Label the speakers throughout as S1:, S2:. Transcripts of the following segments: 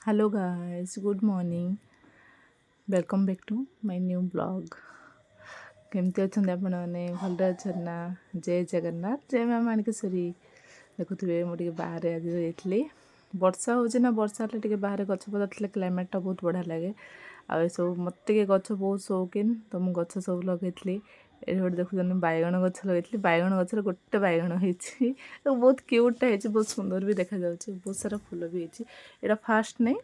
S1: Hello guys, good morning, welcome back to my new vlog. କେମିତି ଅଛନ୍ତି ଆପଣମାନେ? ଭଲରେ ଅଛନ୍ତି ନା? ଜୟ ଜଗନ୍ନାଥ, ଜୟ ମା ମାଣିକେଶ୍ୱରୀ। ଦେଖୁଥିବେ, ମୁଁ ଟିକେ ବାହାରେ ଆଜି ଯାଇଥିଲି। ବର୍ଷା ହେଉଛି ନା, ବର୍ଷା ହେଲେ ଟିକେ ବାହାରେ ଗଛପତ୍ର ଥିଲେ କ୍ଲାଇମେଟ୍ଟା ବହୁତ ବଢ଼ିଆ ଲାଗେ। ଆଉ ଏସବୁ ମୋତେ ଟିକେ ଗଛ ବହୁତ ସୌକିନ, ତ ମୁଁ ଗଛ ସବୁ ଲଗେଇଥିଲି। ଏଠି ଗୋଟେ ଦେଖୁଛନ୍ତି, ବାଇଗଣ ଗଛ ଲଗେଇଥିଲି। ବାଇଗଣ ଗଛରେ ଗୋଟେ ବାଇଗଣ ହେଇଛି, ତ ବହୁତ କ୍ୟୁଟ୍ଟା ହେଇଛି, ବହୁତ ସୁନ୍ଦର ବି ଦେଖାଯାଉଛି, ବହୁତ ସାରା ଫୁଲ ବି ହେଇଛି। ଏଇଟା ଫାଷ୍ଟ ନାଇଁ,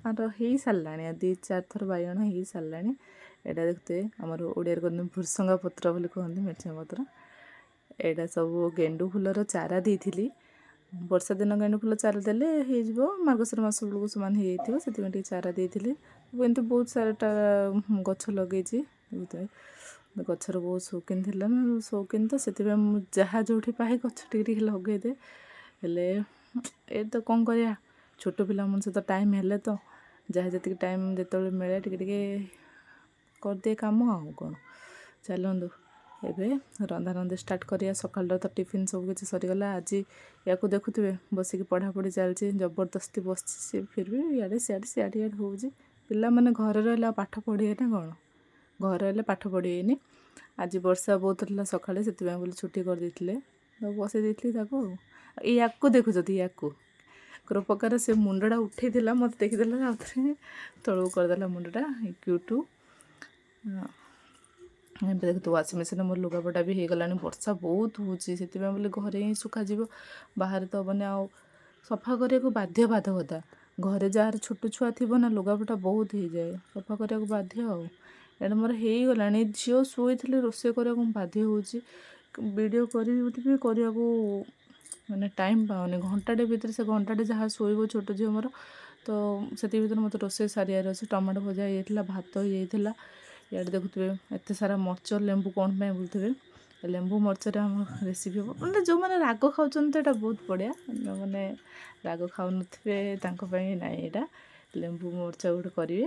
S1: ଆର ହେଇସାରିଲାଣି, ଦୁଇ ଚାରି ଥର ବାଇଗଣ ହେଇସାରିଲାଣି। ଏଇଟା ଦେଖୁଥିବେ, ଆମର ଓଡ଼ିଆରେ କୁହନ୍ତି ଭୃସଙ୍ଗା ପତ୍ର ବୋଲି କୁହନ୍ତି, ମିର୍ଚା ପତ୍ର। ଏଇଟା ସବୁ ଗେଣ୍ଡୁ ଫୁଲର ଚାରା ଦେଇଥିଲି। ବର୍ଷା ଦିନ ଗେଣ୍ଡୁ ଫୁଲ ଚାରା ଦେଲେ ହେଇଯିବ, ମାର୍ଗଶିର ମାସ ବେଳକୁ ସମାନ ହେଇଯାଇଥିବ, ସେଥିପାଇଁ ଟିକେ ଚାରା ଦେଇଥିଲି। ଏମିତି ବହୁତ ସାରାଟା ଗଛ ଲଗେଇଛି। ଦେଖୁଥିବେ, ଗଛର ବହୁତ ସୌକିନ ଥିଲା ନା, ସୌକିନ ତ ସେଥିପାଇଁ ମୁଁ ଯାହା ଯେଉଁଠି ପାଏ ଗଛ ଟିକେ ଟିକେ ଲଗେଇଦିଏ। ହେଲେ ଏ ତ କ'ଣ କରିବା, ଛୋଟ ପିଲାମାନଙ୍କ ସହିତ ଟାଇମ୍ ହେଲେ ତ ଯାହା ଯେତିକି ଟାଇମ୍ ଯେତେବେଳେ ମିଳେ ଟିକେ ଟିକେ କରିଦିଏ କାମ, ଆଉ କ'ଣ। ଚାଲନ୍ତୁ, ଏବେ ରନ୍ଧା ରନ୍ଧି ଷ୍ଟାର୍ଟ କରିବା। ସକାଳର ତ ଟିଫିନ୍ ସବୁ କିଛି ସରିଗଲା। ଆଜି ୟାକୁ ଦେଖୁଥିବେ, ବସିକି ପଢ଼ାପଢ଼ି ଚାଲିଛି। ଜବରଦସ୍ତି ବସିଛି ସେ, ଫିର୍ ବି ଇଆଡ଼େ ସିଆଡ଼େ ସିଆଡ଼େ ଇଆଡ଼େ ହେଉଛି। ପିଲାମାନେ ଘରେ ରହିଲେ ଆଉ ପାଠ ପଢ଼ିବେ ନା କ'ଣ? ଘରେ ରହିଲେ ପାଠ ପଢ଼ିବେନି। ଆଜି ବର୍ଷା ବହୁତ ଥିଲା ସକାଳେ, ସେଥିପାଇଁ ବୋଲି ଛୁଟି କରିଦେଇଥିଲେ, ତ ବସେଇ ଦେଇଥିଲି ତାକୁ। ଆଉ ୟାକୁ ଦେଖୁଛନ୍ତି, ୟାକୁ ପ୍ରକାର ସେ ମୁଣ୍ଡଟା ଉଠେଇଥିଲା, ମୋତେ ଦେଖିଦେଲା, ଆଉ ଥରେ ତଳକୁ କରିଦେଲା ମୁଣ୍ଡଟା। କ୍ୟୁଟୁ। ଏବେ ଦେଖନ୍ତୁ, ୱାସିଂ ମେସିନ୍ରେ ମୋର ଲୁଗାପଟା ବି ହେଇଗଲାଣି। ବର୍ଷା ବହୁତ ହେଉଛି, ସେଥିପାଇଁ ବୋଲି ଘରେ ହିଁ ଶୁଖାଯିବ, ବାହାରେ ତ ହେବନି। ଆଉ ସଫା କରିବାକୁ ବାଧ୍ୟ ବାଧକତା। ଘରେ ଯାହାର ଛୋଟ ଛୁଆ ଥିବ ନା, ଲୁଗାପଟା ବହୁତ ହେଇଯାଏ, ସଫା କରିବାକୁ ବାଧ୍ୟ। ଆଉ ଏଇଟା ମୋର ହେଇଗଲାଣି। ଝିଅ ଶୋଇଥିଲେ ରୋଷେଇ କରିବାକୁ ମୁଁ ବାଧ୍ୟ ହେଉଛି। ଭିଡ଼ିଓ କରିବି ବି କରିବାକୁ ମାନେ ଟାଇମ୍ ପାଉନି। ଘଣ୍ଟାଟେ ଭିତରେ, ସେ ଘଣ୍ଟାଟେ ଯାହା ଶୋଇବ ଛୋଟ ଝିଅ ମୋର, ତ ସେତିକି ଭିତରେ ମୋତେ ରୋଷେଇ ସାରିବାର ଅଛି। ଟମାଟୋ ଭଜା ହେଇଯାଇଥିଲା, ଭାତ ହେଇଯାଇଥିଲା। ଇଆଡ଼େ ଦେଖୁଥିବେ, ଏତେ ସାରା ମରିଚ ଲେମ୍ବୁ କ'ଣ ପାଇଁ ବୋଲୁଥିବେ। ଲେମ୍ବୁ ମରିଚରେ ଆମ ରେସିପି ହେବ। ମାନେ ଯେଉଁମାନେ ରାଗ ଖାଉଛନ୍ତି ତ ଏଇଟା ବହୁତ ବଢ଼ିଆ, ଯେଉଁମାନେ ରାଗ ଖାଉନଥିବେ ତାଙ୍କ ପାଇଁ ନାଇଁ। ଏଇଟା ଲେମ୍ବୁ ମରିଚ ଗୋଟେ କରିବେ।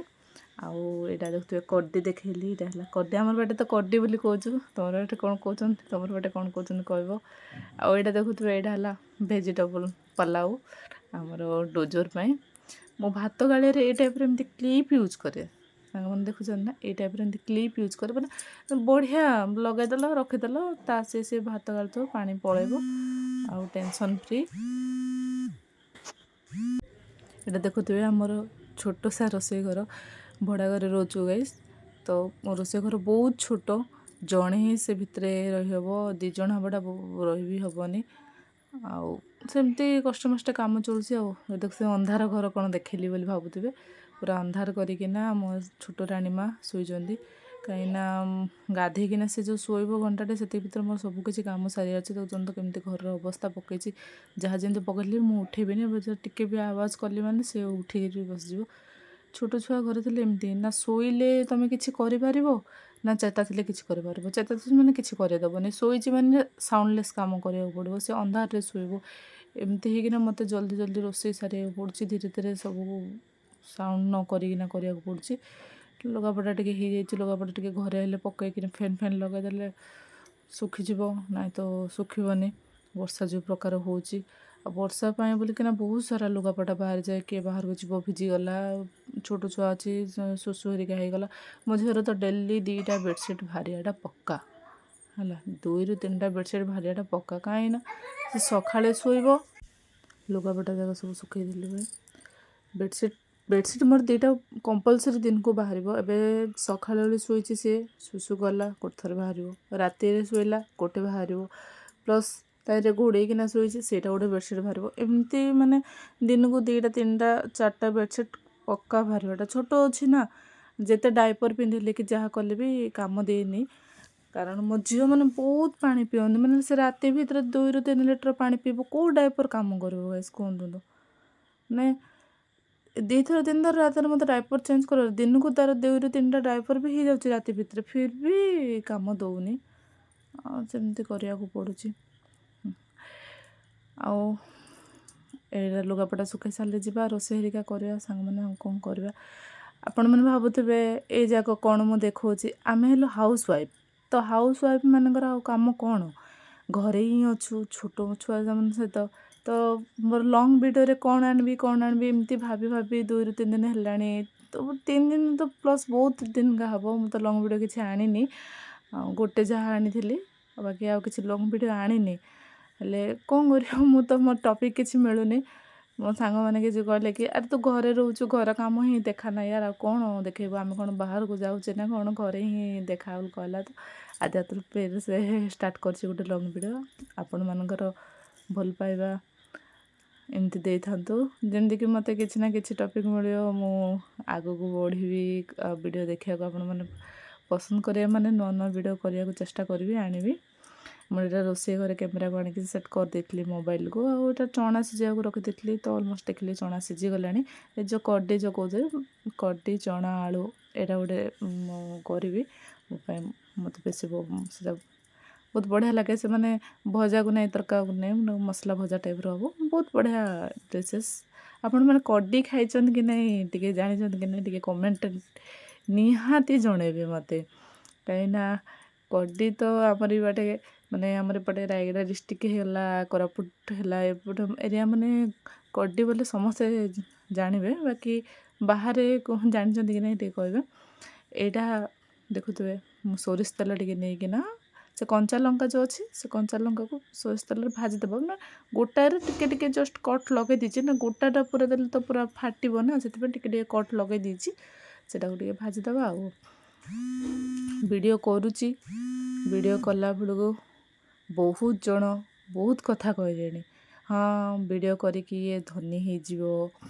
S1: ଆଉ ଏଇଟା ଦେଖୁଥିବେ, କଡି ଦେଖେଇଲି। ଏଇଟା ହେଲା କଡି। ଆମର ବାଟେ ତ କଡି ବୋଲି କହୁଛୁ, ତୁମର ଏଠି କ'ଣ କହୁଛନ୍ତି? ତୁମର ବାଟେ କ'ଣ କହୁଛନ୍ତି କହିବ। ଆଉ ଏଇଟା ଦେଖୁଥିବେ, ଏଇଟା ହେଲା ଭେଜିଟେବୁଲ୍ ପଲାଉ ଆମର ଡୋଜର ପାଇଁ। ମୁଁ ଭାତ ଗାଳିଆରେ ଏଇ ଟାଇପ୍ର ଏମିତି କ୍ଲିପ୍ ୟୁଜ୍ କରେ। ସାଙ୍ଗମାନେ ଦେଖୁଛନ୍ତି ନା, ଏଇ ଟାଇପ୍ର ଏମିତି କ୍ଲିପ୍ ୟୁଜ୍ କରେ। ମାନେ ବଢ଼ିଆ, ଲଗାଇଦେଲ, ରଖିଦେଲ, ତା ସେ ସେ ଭାତ ଗାଳୁଥିବ, ପାଣି ପଳେଇବ, ଆଉ ଟେନସନ୍ ଫ୍ରି। ଏଇଟା ଦେଖୁଥିବେ, ଆମର ଛୋଟ ସା ରୋଷେଇ ଘର। ଭଡ଼ା ଘରେ ରହୁଛୁ ଗାଇସ୍, ତ ମୋ ରୋଷେଇ ଘର ବହୁତ ଛୋଟ। ଜଣେ ହିଁ ସେ ଭିତରେ ରହିହେବ, ଦୁଇ ଜଣ ହେବାଟା ରହିବି ହେବନି। ଆଉ ସେମିତି କଷ୍ଟମଷ୍ଟେ କାମ ଚଳୁଛି। ଆଉ ଦେଖ, ସେ ଅନ୍ଧାର ଘର କ'ଣ ଦେଖେଇଲି ବୋଲି ଭାବୁଥିବେ। ପୁରା ଅନ୍ଧାର କରିକିନା ମୋ ଛୋଟ ରାଣୀ ମା ଶୋଇଛନ୍ତି, କାହିଁକିନା ଗାଧେଇକିନା ସେ ଯେଉଁ ଶୋଇବ ଘଣ୍ଟାଟେ, ସେତିକି ଭିତରେ ମୋର ସବୁ କିଛି କାମ ସାରିବାର ଅଛି। ଦେଖୁଛନ୍ତି ତ କେମିତି ଘରର ଅବସ୍ଥା ପକେଇଛି। ଯାହା ଯେମିତି ପକେଇଥିଲି, ମୁଁ ଉଠେଇବିନି ଏବେ। ଟିକେ ବି ଆୱାଜ କଲି ମାନେ ସେ ଉଠିକି ବସିଯିବ। ଛୋଟ ଛୁଆ ଘରେ ଥିଲେ ଏମିତି ନା, ଶୋଇଲେ ତୁମେ କିଛି କରିପାରିବ ନା ଚେତା ଥିଲେ କିଛି କରିପାରିବ। ଚେତା ଥିଲେ ମାନେ କିଛି କରେଇଦେବନି, ଶୋଇଛି ମାନେ ସାଉଣ୍ଡଲେସ୍ କାମ କରିବାକୁ ପଡ଼ିବ। ସେ ଅନ୍ଧାରରେ ଶୋଇବ। ଏମିତି ହେଇକିନା ମୋତେ ଜଲ୍ଦି ଜଲ୍ଦି ରୋଷେଇ ସାରିବାକୁ ପଡ଼ୁଛି, ଧୀରେ ଧୀରେ ସବୁ ସାଉଣ୍ଡ ନ କରିକିନା କରିବାକୁ ପଡ଼ୁଛି। ଲୁଗାପଟା ଟିକେ ହେଇଯାଇଛି। ଲୁଗାପଟା ଟିକେ ଘରେ ହେଲେ ପକେଇକିନା ଫ୍ୟାନ୍ ଫ୍ୟାନ୍ ଲଗାଇଦେଲେ ଶୁଖିଯିବ, ନାଇଁ ତ ଶୁଖିବନି। ବର୍ଷା ଯେଉଁ ପ୍ରକାର ହେଉଛି, ଆଉ ବର୍ଷା ପାଇଁ ବୋଲିକିନା ବହୁତ ସାରା ଲୁଗାପଟା ବାହାରିଯାଏ। କିଏ ବାହାରକୁ ଯିବ, ଭିଜିଗଲା, ଛୋଟ ଛୁଆ ଅଛି, ଶୁଶୁ ହେରିକା ହେଇଗଲା। ମୋ ଝିଅର ତ ଡେଲି 2ଟା ବେଡ଼ସିଟ୍ ବାହାରିବାଟା ପକ୍କା ହେଲା, 2ରୁ 3ଟା ବେଡ଼ସିଟ୍ ବାହାରିବାଟା ପକ୍କା, କାହିଁକିନା ସେ ସକାଳେ ଶୋଇବ। ଲୁଗାପଟା ଯାକ ସବୁ ଶୁଖେଇଦେଲି ଭାଇ। ବେଡ଼ସିଟ୍ ବେଡ଼ସିଟ୍ ମୋର 2ଟା କମ୍ପଲସରି ଦିନକୁ ବାହାରିବ। ଏବେ ସକାଳେ ବେଳେ ଶୋଇଛି ସିଏ, ଶୁଶୁ କଲା, ଗୋଟେ ଥର ବାହାରିବ। ରାତିରେ ଶୋଇଲା, ଗୋଟେ ବାହାରିବ। ପ୍ଲସ୍ ତାରେ ଘୋଡ଼େଇକିନା ଶୋଇଛି, ସେଇଟା ଗୋଟେ ବେଡ଼ସିଟ୍ ବାହାରିବ। ଏମିତି ମାନେ ଦିନକୁ 2ଟା, 3ଟା, 4ଟା ବେଡ଼ସିଟ୍ ପକ୍କା ବାହାରିବାଟା। ଛୋଟ ଅଛି ନା, ଯେତେ ଡାଇପର୍ ପିନ୍ଧିଲେ କି ଯାହା କଲେ ବି କାମ ଦେଇନି। କାରଣ ମୋ ଝିଅମାନେ ବହୁତ ପାଣି ପିଅନ୍ତି, ମାନେ ସେ ରାତି ଭିତରେ 2ରୁ 3 ଲିଟର ପାଣି ପିଇବ। କେଉଁ ଡାଇପର୍ କାମ କରିବ ଗାଇସ୍, କୁହନ୍ତୁ ତ? ମାନେ ଦୁଇଥର ତିନିଥର ରାତିରେ ମୋତେ ଡାଇପର୍ ଚେଞ୍ଜ କର। ଦିନକୁ ତାର 2ରୁ 3ଟା ଡାଇପର୍ ବି ହେଇଯାଉଛି ରାତି ଭିତରେ, ଫିର୍ ବି କାମ ଦେଉନି। ଆଉ ସେମିତି କରିବାକୁ ପଡ଼ୁଛି। ଆଉ ଏଇଟା ଲୁଗାପଟା ଶୁଖେଇ ସାରିଲେ ଯିବା ରୋଷେଇ ହେରିକା କରିବା ସାଙ୍ଗମାନେ, ଆଉ କ'ଣ କରିବା? ଆପଣମାନେ ଭାବୁଥିବେ ଏଇ ଯାକ କ'ଣ ମୁଁ ଦେଖାଉଛି। ଆମେ ହେଲୁ ହାଉସ୍ ୱାଇଫ୍, ତ ହାଉସ୍ ୱାଇଫ୍ ମାନଙ୍କର ଆଉ କାମ କ'ଣ? ଘରେ ହିଁ ଅଛୁ ଛୋଟ ଛୁଆ ସହିତ। ତ ମୋର ଲଙ୍ଗ୍ ଭିଡ଼ିଓରେ କ'ଣ ଆଣିବି କ'ଣ ଆଣିବି ଏମିତି ଭାବି ଭାବି 2ରୁ 3 ଦିନ ହେଲାଣି। ତ 3 ଦିନ ତ ପ୍ଲସ୍ ବହୁତ ଦିନ ହେବ, ମୁଁ ତ ଲଙ୍ଗ୍ ଭିଡ଼ିଓ କିଛି ଆଣିନି। ଆଉ ଗୋଟେ ଯାହା ଆଣିଥିଲି, ଆଉ ବାକି ଆଉ କିଛି ଲଙ୍ଗ୍ ଭିଡ଼ିଓ ଆଣିନି। ହେଲେ କ'ଣ କରିବ, ମୁଁ ତ ମୋ ଟପିକ୍ କିଛି ମିଳୁନି। ମୋ ସାଙ୍ଗମାନେ କିଛି କହିଲେ କି ଆରେ ତୁ ଘରେ ରହୁଛୁ, ଘର କାମ ହିଁ ଦେଖା ନା ୟାର, ଆଉ କ'ଣ ଦେଖେଇବୁ, ଆମେ କ'ଣ ବାହାରକୁ ଯାଉଛେ ନା କ'ଣ, ଘରେ ହିଁ ଦେଖା ବୋଲି କହିଲା। ତ ଆଜି ରାତିରେ ଫେର ସେ ଷ୍ଟାର୍ଟ କରିଛି ଗୋଟେ ଲଙ୍ଗ୍ ଭିଡ଼ିଓ। ଆପଣମାନଙ୍କର ଭଲ ପାଇବା ଏମିତି ଦେଇଥାନ୍ତୁ, ଯେମିତିକି ମୋତେ କିଛି ନା କିଛି ଟପିକ୍ ମିଳିବ, ମୁଁ ଆଗକୁ ବଢ଼ିବି। ଭିଡ଼ିଓ ଦେଖିବାକୁ ଆପଣମାନେ ପସନ୍ଦ କରିବେ, ମାନେ ନୂଆ ନୂଆ ଭିଡ଼ିଓ କରିବାକୁ ଚେଷ୍ଟା କରିବି, ଆଣିବି। ମୁଁ ଏଇଟା ରୋଷେଇ ଘରେ କ୍ୟାମେରାକୁ ଆଣିକି ସେଟ୍ କରିଦେଇଥିଲି ମୋବାଇଲକୁ, ଆଉ ଏଇଟା ଚଣା ସିଝେଇବାକୁ ରଖିଦେଇଥିଲି। ତ ଅଲମୋଷ୍ଟ ଦେଖିଲି ଚଣା ସିଝିଗଲାଣି। ଏ ଯେଉଁ କଡି ଯେଉଁ କହୁଥିଲି, କଡି ଚଣା ଆଳୁ, ଏଇଟା ଗୋଟେ ମୁଁ କରିବି ମୋ ପାଇଁ। ମୋତେ ବେଶୀ ସେଇଟା ବହୁତ ବଢ଼ିଆ ଲାଗେ। ସେମାନେ ଭଜାକୁ ନାହିଁ, ତରକାକୁ ନାହିଁ, ମସଲା ଭଜା ଟାଇପ୍ର ହେବ, ବହୁତ ବଢ଼ିଆ ଡିସେସ୍। ଆପଣମାନେ କଡି ଖାଇଛନ୍ତି କି ନାହିଁ, ଟିକେ ଜାଣିଛନ୍ତି କି ନାହିଁ, ଟିକେ କମେଣ୍ଟ ନିହାତି ଜଣେଇବେ ମୋତେ। କାହିଁକିନା କଡି ତ ଆମର ବାଟେ, ମାନେ ଆମର ଏପଟେ ରାୟଗଡ଼ା ଡିଷ୍ଟ୍ରିକ୍ଟ ହେଲା, କୋରାପୁଟ ହେଲା, ଏପଟ ଏରିଆ ମାନେ କଡି ବୋଲେ ସମସ୍ତେ ଜାଣିବେ। ବାକି ବାହାରେ ଜାଣିଛନ୍ତି କି ନାହିଁ ଟିକେ କହିବେ। ଏଇଟା ଦେଖୁଥିବେ, ମୁଁ ସୋରିଷ ତେଲ ଟିକେ ନେଇକିନା ସେ କଞ୍ଚା ଲଙ୍କା ଯେଉଁ ଅଛି, ସେ କଞ୍ଚା ଲଙ୍କାକୁ ସୋରିଷ ତେଲରେ ଭାଜିଦେବ ନା। ଗୋଟାରେ ଟିକେ ଟିକେ ଜଷ୍ଟ କଟ୍ ଲଗେଇ ଦେଇଛି ନା, ଗୋଟାଟା ପୁରା ଦେଲେ ତ ପୁରା ଫାଟିବ ନା, ସେଥିପାଇଁ ଟିକେ ଟିକେ କଟ୍ ଲଗେଇ ଦେଇଛି। ସେଟାକୁ ଟିକେ ଭାଜିଦେବା। ଆଉ ଭିଡ଼ିଓ କରୁଛି, ଭିଡ଼ିଓ କଲା ବେଳକୁ ବହୁତ ଜଣ ବହୁତ କଥା କହିଲେଣି, ହଁ ଭିଡ଼ିଓ କରିକି ଇଏ ଧନୀ ହେଇଯିବ,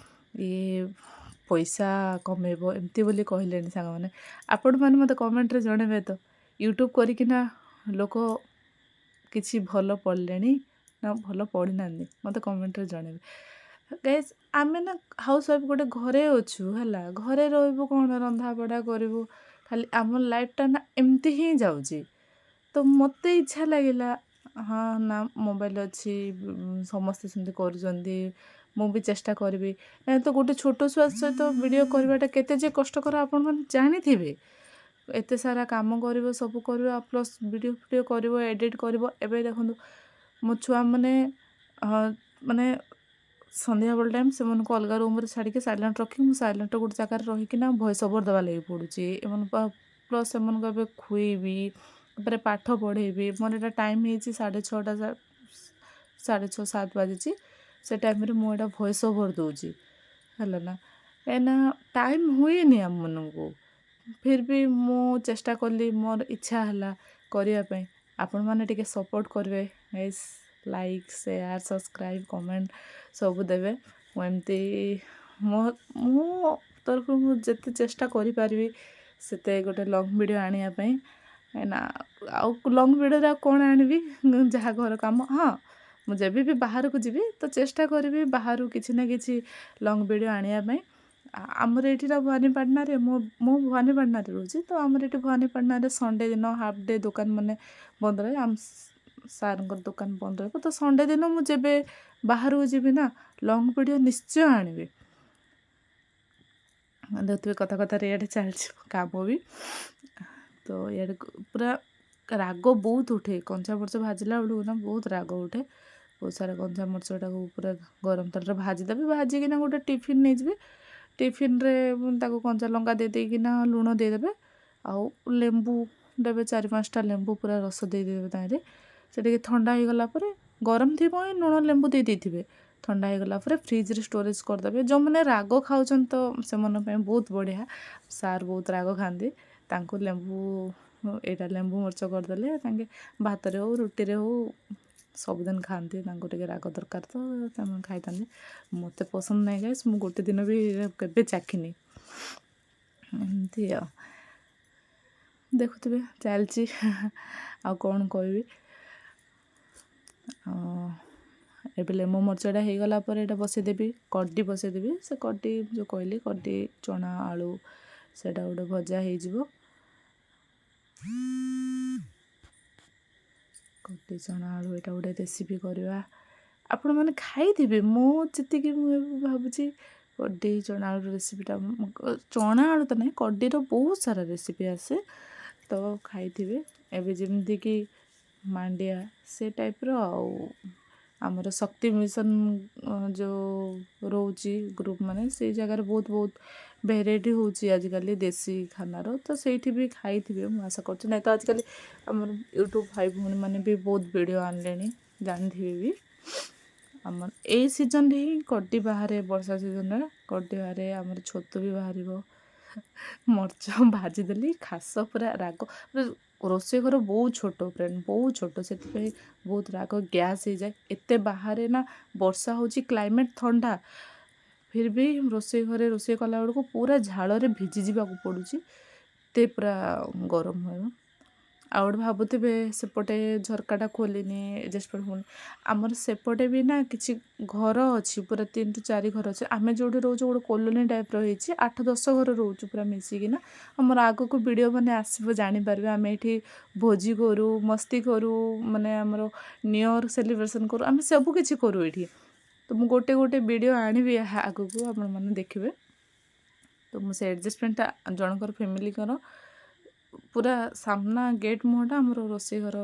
S1: ଇଏ ପଇସା କମେଇବ, ଏମିତି ବୋଲି କହିଲେଣି ସାଙ୍ଗମାନେ। ଆପଣମାନେ ମୋତେ କମେଣ୍ଟରେ ଜଣେଇବେ ତ, ୟୁଟ୍ୟୁବ୍ କରିକିନା ଲୋକ କିଛି ଭଲ ପଢ଼ିଲେଣି ନା ଭଲ ପଢ଼ିନାହାନ୍ତି, ମୋତେ କମେଣ୍ଟରେ ଜଣେଇବେ। ଗାଇସ୍, ଆମେ ନା ହାଉସ୍ ୱାଇଫ୍ ଗୋଟେ ଘରେ ଅଛୁ, ହେଲା ଘରେ ରହିବୁ କ'ଣ, ରନ୍ଧା ବଢ଼ା କରିବୁ, ଖାଲି ଆମ ଲାଇଫ୍ଟା ନା ଏମିତି ହିଁ ଯାଉଛି। ତ ମୋତେ ଇଚ୍ଛା ଲାଗିଲା, ହଁ ନା ମୋବାଇଲ୍ ଅଛି, ସମସ୍ତେ ସେମିତି କରୁଛନ୍ତି, ମୁଁ ବି ଚେଷ୍ଟା କରିବି। ନାଇଁ ତ ଗୋଟେ ଛୋଟ ଛୁଆ ସହିତ ଭିଡ଼ିଓ କରିବାଟା କେତେ ଯେ କଷ୍ଟକର ଆପଣମାନେ ଜାଣିଥିବେ। ଏତେ ସାରା କାମ କରିବ, ସବୁ କରିବ, ଆଉ ପ୍ଲସ୍ ଭିଡ଼ିଓ ଫିଡ଼ିଓ କରିବ, ଏଡ଼ିଟ୍ କରିବ। ଏବେ ଦେଖନ୍ତୁ ମୋ ଛୁଆମାନେ, ମାନେ ସନ୍ଧ୍ୟାବେଳ ଟାଇମ୍ ସେମାନଙ୍କୁ ଅଲଗା ରୁମ୍ରେ ଛାଡ଼ିକି ସାଇଲେଣ୍ଟ ରଖିକି, ମୁଁ ସାଇଲେଣ୍ଟ ଗୋଟେ ଜାଗାରେ ରହିକିନା ଭଏସ୍ ଓଭର୍ ଦେବା ଲାଗି ପଡ଼ୁଛି ଏମାନଙ୍କୁ। ପ୍ଲସ୍ ସେମାନଙ୍କୁ ଏବେ ଖୁଏଇବି, ତାପରେ ପାଠ ପଢ଼େଇବି। ମୋର ଏଇଟା ଟାଇମ୍ ହେଇଛି 6:30, 6:30 7 ବାଜିଛି, ସେ ଟାଇମ୍ରେ ମୁଁ ଏଇଟା ଭଏସ୍ ଓଭର୍ ଦେଉଛି, ହେଲା ନା। କାହିଁକିନା ଟାଇମ୍ ହୁଏନି ଆମମାନଙ୍କୁ। ଫିର୍ ବି ମୁଁ ଚେଷ୍ଟା କଲି, ମୋର ଇଚ୍ଛା ହେଲା କରିବା ପାଇଁ। ଆପଣମାନେ ଟିକେ ସପୋର୍ଟ କରିବେ guys, like, share, subscribe, comment ସବୁ ଦେବେ। ମୁଁ ଏମିତି ମୋ ତରଫରୁ ମୁଁ ଯେତେ ଚେଷ୍ଟା କରିପାରିବି ସେତେ ଗୋଟେ ଲଙ୍ଗ୍ ଭିଡ଼ିଓ ଆଣିବା ପାଇଁ। କାହିଁକିନା ଆଉ ଲଙ୍ଗ୍ ଭିଡ଼ିଓରେ ଆଉ କ'ଣ ଆଣିବି, ଯାହା ଘର କାମ। ହଁ, ମୁଁ ଯେବେ ବି ବାହାରକୁ ଯିବି ତ ଚେଷ୍ଟା କରିବି ବାହାରୁ କିଛି ନା କିଛି ଲଙ୍ଗ୍ ଭିଡ଼ିଓ ଆଣିବା ପାଇଁ। ଆମର ଏଇଠି ନା ଭବାନୀପାଟଣାରେ, ମୁଁ ଭବାନୀପାଟଣାରେ ରହୁଛି, ତ ଆମର ଏଇଠି ଭବାନୀପାଟଣାରେ ସଣ୍ଡେ ଦିନ ହାଫ୍ ଡେ ଦୋକାନ ମାନେ ବନ୍ଦ ରହେ, ଆମ ସାର୍ଙ୍କର ଦୋକାନ ବନ୍ଦ ରହିବ। ତ ସଣ୍ଡେ ଦିନ ମୁଁ ଯେବେ ବାହାରକୁ ଯିବି ନା, ଲଙ୍ଗ୍ ଭିଡ଼ିଓ ନିଶ୍ଚୟ ଆଣିବି। ଦେଖୁଥିବେ କଥା କଥାରେ ଇଆଡ଼େ ଚାଲିଛି କାମ ବି। ତ ଇଆଡ଼େ ପୁରା ରାଗ ବହୁତ ଉଠେ, କଞ୍ଚା ମରିଚ ଭାଜିଲା ବେଳକୁ ନା ବହୁତ ରାଗ ଉଠେ। ବହୁତ ସାରା କଞ୍ଚା ମରିଚଟାକୁ ପୁରା ଗରମ ତେଲରେ ଭାଜିଦେବି, ଭାଜିକିନା ଗୋଟେ ଟିଫିନ୍ ନେଇଯିବି। ଟିଫିନ୍ରେ ତାକୁ କଞ୍ଚା ଲଙ୍କା ଦେଇ ଦେଇକିନା ଲୁଣ ଦେଇଦେବେ, ଆଉ ଲେମ୍ବୁ ଦେବେ, 4-5ଟା ଲେମ୍ବୁ ପୁରା ରସ ଦେଇଦେବେ ତାହିଁରେ। ସେ ଟିକେ ଥଣ୍ଡା ହେଇଗଲା ପରେ, ଗରମ ଥିବ ହିଁ ଲୁଣ ଲେମ୍ବୁ ଦେଇ ଦେଇଥିବେ, ଥଣ୍ଡା ହେଇଗଲା ପରେ ଫ୍ରିଜ୍ରେ ଷ୍ଟୋରେଜ୍ କରିଦେବେ। ଯେଉଁମାନେ ରାଗ ଖାଉଛନ୍ତି ତ ସେମାନଙ୍କ ପାଇଁ ବହୁତ ବଢ଼ିଆ। ସାର୍ ବହୁତ ରାଗ ଖାଆନ୍ତି, ତାଙ୍କୁ ଲେମ୍ବୁ ଏଇଟା ଲେମ୍ବୁ ମରିଚ କରିଦେଲେ ତାଙ୍କେ ଭାତରେ ହଉ ରୁଟିରେ ହଉ ସବୁଦିନ ଖାଆନ୍ତି। ତାଙ୍କୁ ଟିକେ ରାଗ ଦରକାର ତ ସେମାନେ ଖାଇଥାନ୍ତି। ମୋତେ ପସନ୍ଦ ନାହିଁ ଗାଇସ୍, ମୁଁ ଗୋଟେ ଦିନ ବି କେବେ ଚାଖିନି ଏମିତି। ଆଉ ଦେଖୁଥିବେ ଚାଲିଛି, ଆଉ କ'ଣ କହିବି। ଏବେ ଲେମ୍ବୁ ମରିଚଟା ହେଇଗଲା ପରେ ଏଇଟା ବସେଇଦେବି, କଡି ବସେଇଦେବି। ସେ କଡି ଯେଉଁ କହିଲି, କଡି ଚଣା ଆଳୁ, ସେଇଟା ଗୋଟେ ଭଜା ହେଇଯିବ। କଡି ଚଣା ଆଳୁ ଏଇଟା ଗୋଟେ ରେସିପି କରିବା, ଆପଣମାନେ ଖାଇଥିବେ। ମୁଁ ଯେତିକି ମୁଁ ଏବେ ଭାବୁଛି କଡି ଚଣା ଆଳୁ ରେସିପିଟା, ଚଣା ଆଳୁ ତ ନାହିଁ, କଡିର ବହୁତ ସାରା ରେସିପି ଆସେ, ତ ଖାଇଥିବେ। ଏବେ ଯେମିତିକି ମାଣ୍ଡିଆ ସେ ଟାଇପ୍ର, ଆଉ ଆମର ଶକ୍ତି ମିଶନ ଯେଉଁ ରହୁଛି ଗ୍ରୁପ୍ ମାନେ, ସେଇ ଜାଗାରେ ବହୁତ ବହୁତ ଭେରାଇଟି ହେଉଛି ଆଜିକାଲି ଦେଶୀ ଖାନାର, ତ ସେଇଠି ବି ଖାଇଥିବେ ମୁଁ ଆଶା କରୁଛି। ନାଇଁ ତ ଆଜିକାଲି ଆମର ୟୁଟ୍ୟୁବ୍ ଭାଇ ଭଉଣୀମାନେ ବି ବହୁତ ଭିଡ଼ିଓ ଆଣିଲେଣି, ଜାଣିଥିବେ ବି। ଆମର ଏଇ ସିଜନ୍ରେ ହିଁ କଟି ବାହାରେ, ବର୍ଷା ସିଜନ୍ରେ କଟି ବାହାରେ, ଆମର ଛତୁ ବି ବାହାରିବ। ମରିଚ ଭାଜିଦେଲି, ଖାସ ପୁରା ରାଗ। ରୋଷେଇ ଘର ବହୁତ ଛୋଟ ଫ୍ରେଣ୍ଡ, ବହୁତ ଛୋଟ, ସେଥିପାଇଁ ବହୁତ ରାଗ ଗ୍ୟାସ୍ ହେଇଯାଏ। ଏତେ ବାହାରେ ନା ବର୍ଷା ହେଉଛି, କ୍ଲାଇମେଟ୍ ଥଣ୍ଡା, ଫିର୍ ବି ରୋଷେଇ ଘରେ ରୋଷେଇ କଲାବେଳକୁ ପୁରା ଝାଳରେ ଭିଜିଯିବାକୁ ପଡ଼ୁଛି, ଏତେ ପୁରା ଗରମ ହୁଏ। ଆଉ ଗୋଟେ ଭାବୁଥିବେ ସେପଟେ ଝରକାଟା ଖୋଲିନି, ଆଡ଼ଜଷ୍ଟମେଣ୍ଟ ହଉନି। ଆମର ସେପଟେ ବି ନା କିଛି ଘର ଅଛି, ପୁରା 3 ରୁ 4 ଘର ଅଛି। ଆମେ ଯେଉଁଠି ରହୁଛୁ ଗୋଟେ କଲୋନୀ ଟାଇପ୍ର ହେଇଛି, 8-10 ଘର ରହୁଛୁ ପୁରା ମିଶିକିନା। ଆମର ଆଗକୁ ଭିଡ଼ିଓ ମାନେ ଆସିବ, ଜାଣିପାରିବେ। ଆମେ ଏଇଠି ଭୋଜି କରୁ, ମସ୍ତି କରୁ, ମାନେ ଆମର ନ୍ୟୁ ଇୟର୍ ସେଲିବ୍ରେସନ୍ କରୁ, ଆମେ ସବୁ କିଛି କରୁ ଏଇଠି। ତ ମୁଁ ଗୋଟେ ଗୋଟେ ଭିଡ଼ିଓ ଆଣିବି ଆଗକୁ, ଆପଣମାନେ ଦେଖିବେ। ତ ମୁଁ ସେ ଆଡ଼ଜଷ୍ଟମେଣ୍ଟଟା ଜଣଙ୍କର ଫ୍ୟାମିଲିଙ୍କର ପୁରା ସାମ୍ନା ଗେଟ୍ ମୁହଁଟା ଆମର ରୋଷେଇ ଘର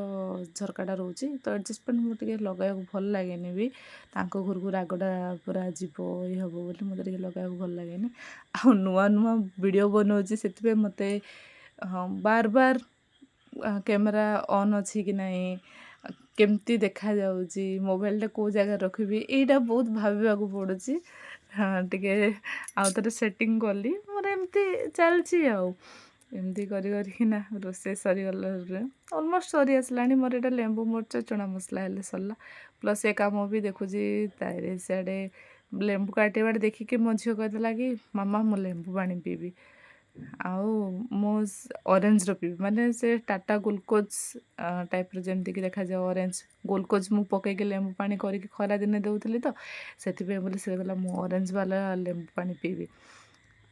S1: ଝରକାଟା ରହୁଛି, ତ ଆଡ଼ଜଷ୍ଟମେଣ୍ଟ ମୁଁ ଟିକେ ଲଗାଇବାକୁ ଭଲ ଲାଗେନି ବି। ତାଙ୍କ ଘରକୁ ରାଗଟା ପୁରା ଯିବ ଇଏ ହେବ ବୋଲି ମୋତେ ଟିକେ ଲଗାଇବାକୁ ଭଲ ଲାଗେନି। ଆଉ ନୂଆ ନୂଆ ଭିଡ଼ିଓ ବନାଉଛି, ସେଥିପାଇଁ ମୋତେ ହଁ ବାର ବାର କ୍ୟାମେରା ଅନ୍ ଅଛି କି ନାହିଁ, କେମିତି ଦେଖାଯାଉଛି, ମୋବାଇଲଟା କେଉଁ ଜାଗାରେ ରଖିବି, ଏଇଟା ବହୁତ ଭାବିବାକୁ ପଡ଼ୁଛି। ହଁ ଟିକେ ଆଉ ଥରେ ସେଟିଂ କଲି, ମୋର ଏମିତି ଚାଲିଛି। ଆଉ ଏମିତି କରି କରିକିନା ରୋଷେଇ ସରିଗଲା, ଅଲମୋଷ୍ଟ ସରି ଆସିଲାଣି ମୋର। ଏଇଟା ଲେମ୍ବୁ ମରିଚ ଚଣା ମସଲା ହେଲେ ସରିଲା। ପ୍ଲସ୍ ଏ କାମ ବି ଦେଖୁଛି ତାରେ ସିଆଡ଼େ ଲେମ୍ବୁ କାଟିବାଟା ଦେଖିକି ମୋ ଝିଅ କହିଥିଲା କି ମାମା ମୁଁ ଲେମ୍ବୁ ପାଣି ପିଇବି, ଆଉ ମୁଁ ଅରେଞ୍ଜର ପିଇବି, ମାନେ ସେ ଟାଟା ଗ୍ଲୁକୋଜ୍ ଟାଇପ୍ର ଯେମିତିକି ଦେଖାଯାଏ ଅରେଞ୍ଜ ଗ୍ଲୁକୋଜ୍ ମୁଁ ପକାଇକି ଲେମ୍ବୁ ପାଣି କରିକି ଖରାଦିନେ ଦେଉଥିଲି, ତ ସେଥିପାଇଁ ବୋଲି ସେ କହିଲା ମୁଁ ଅରେଞ୍ଜ ବାଲା ଲେମ୍ବୁ ପାଣି ପିଇବି।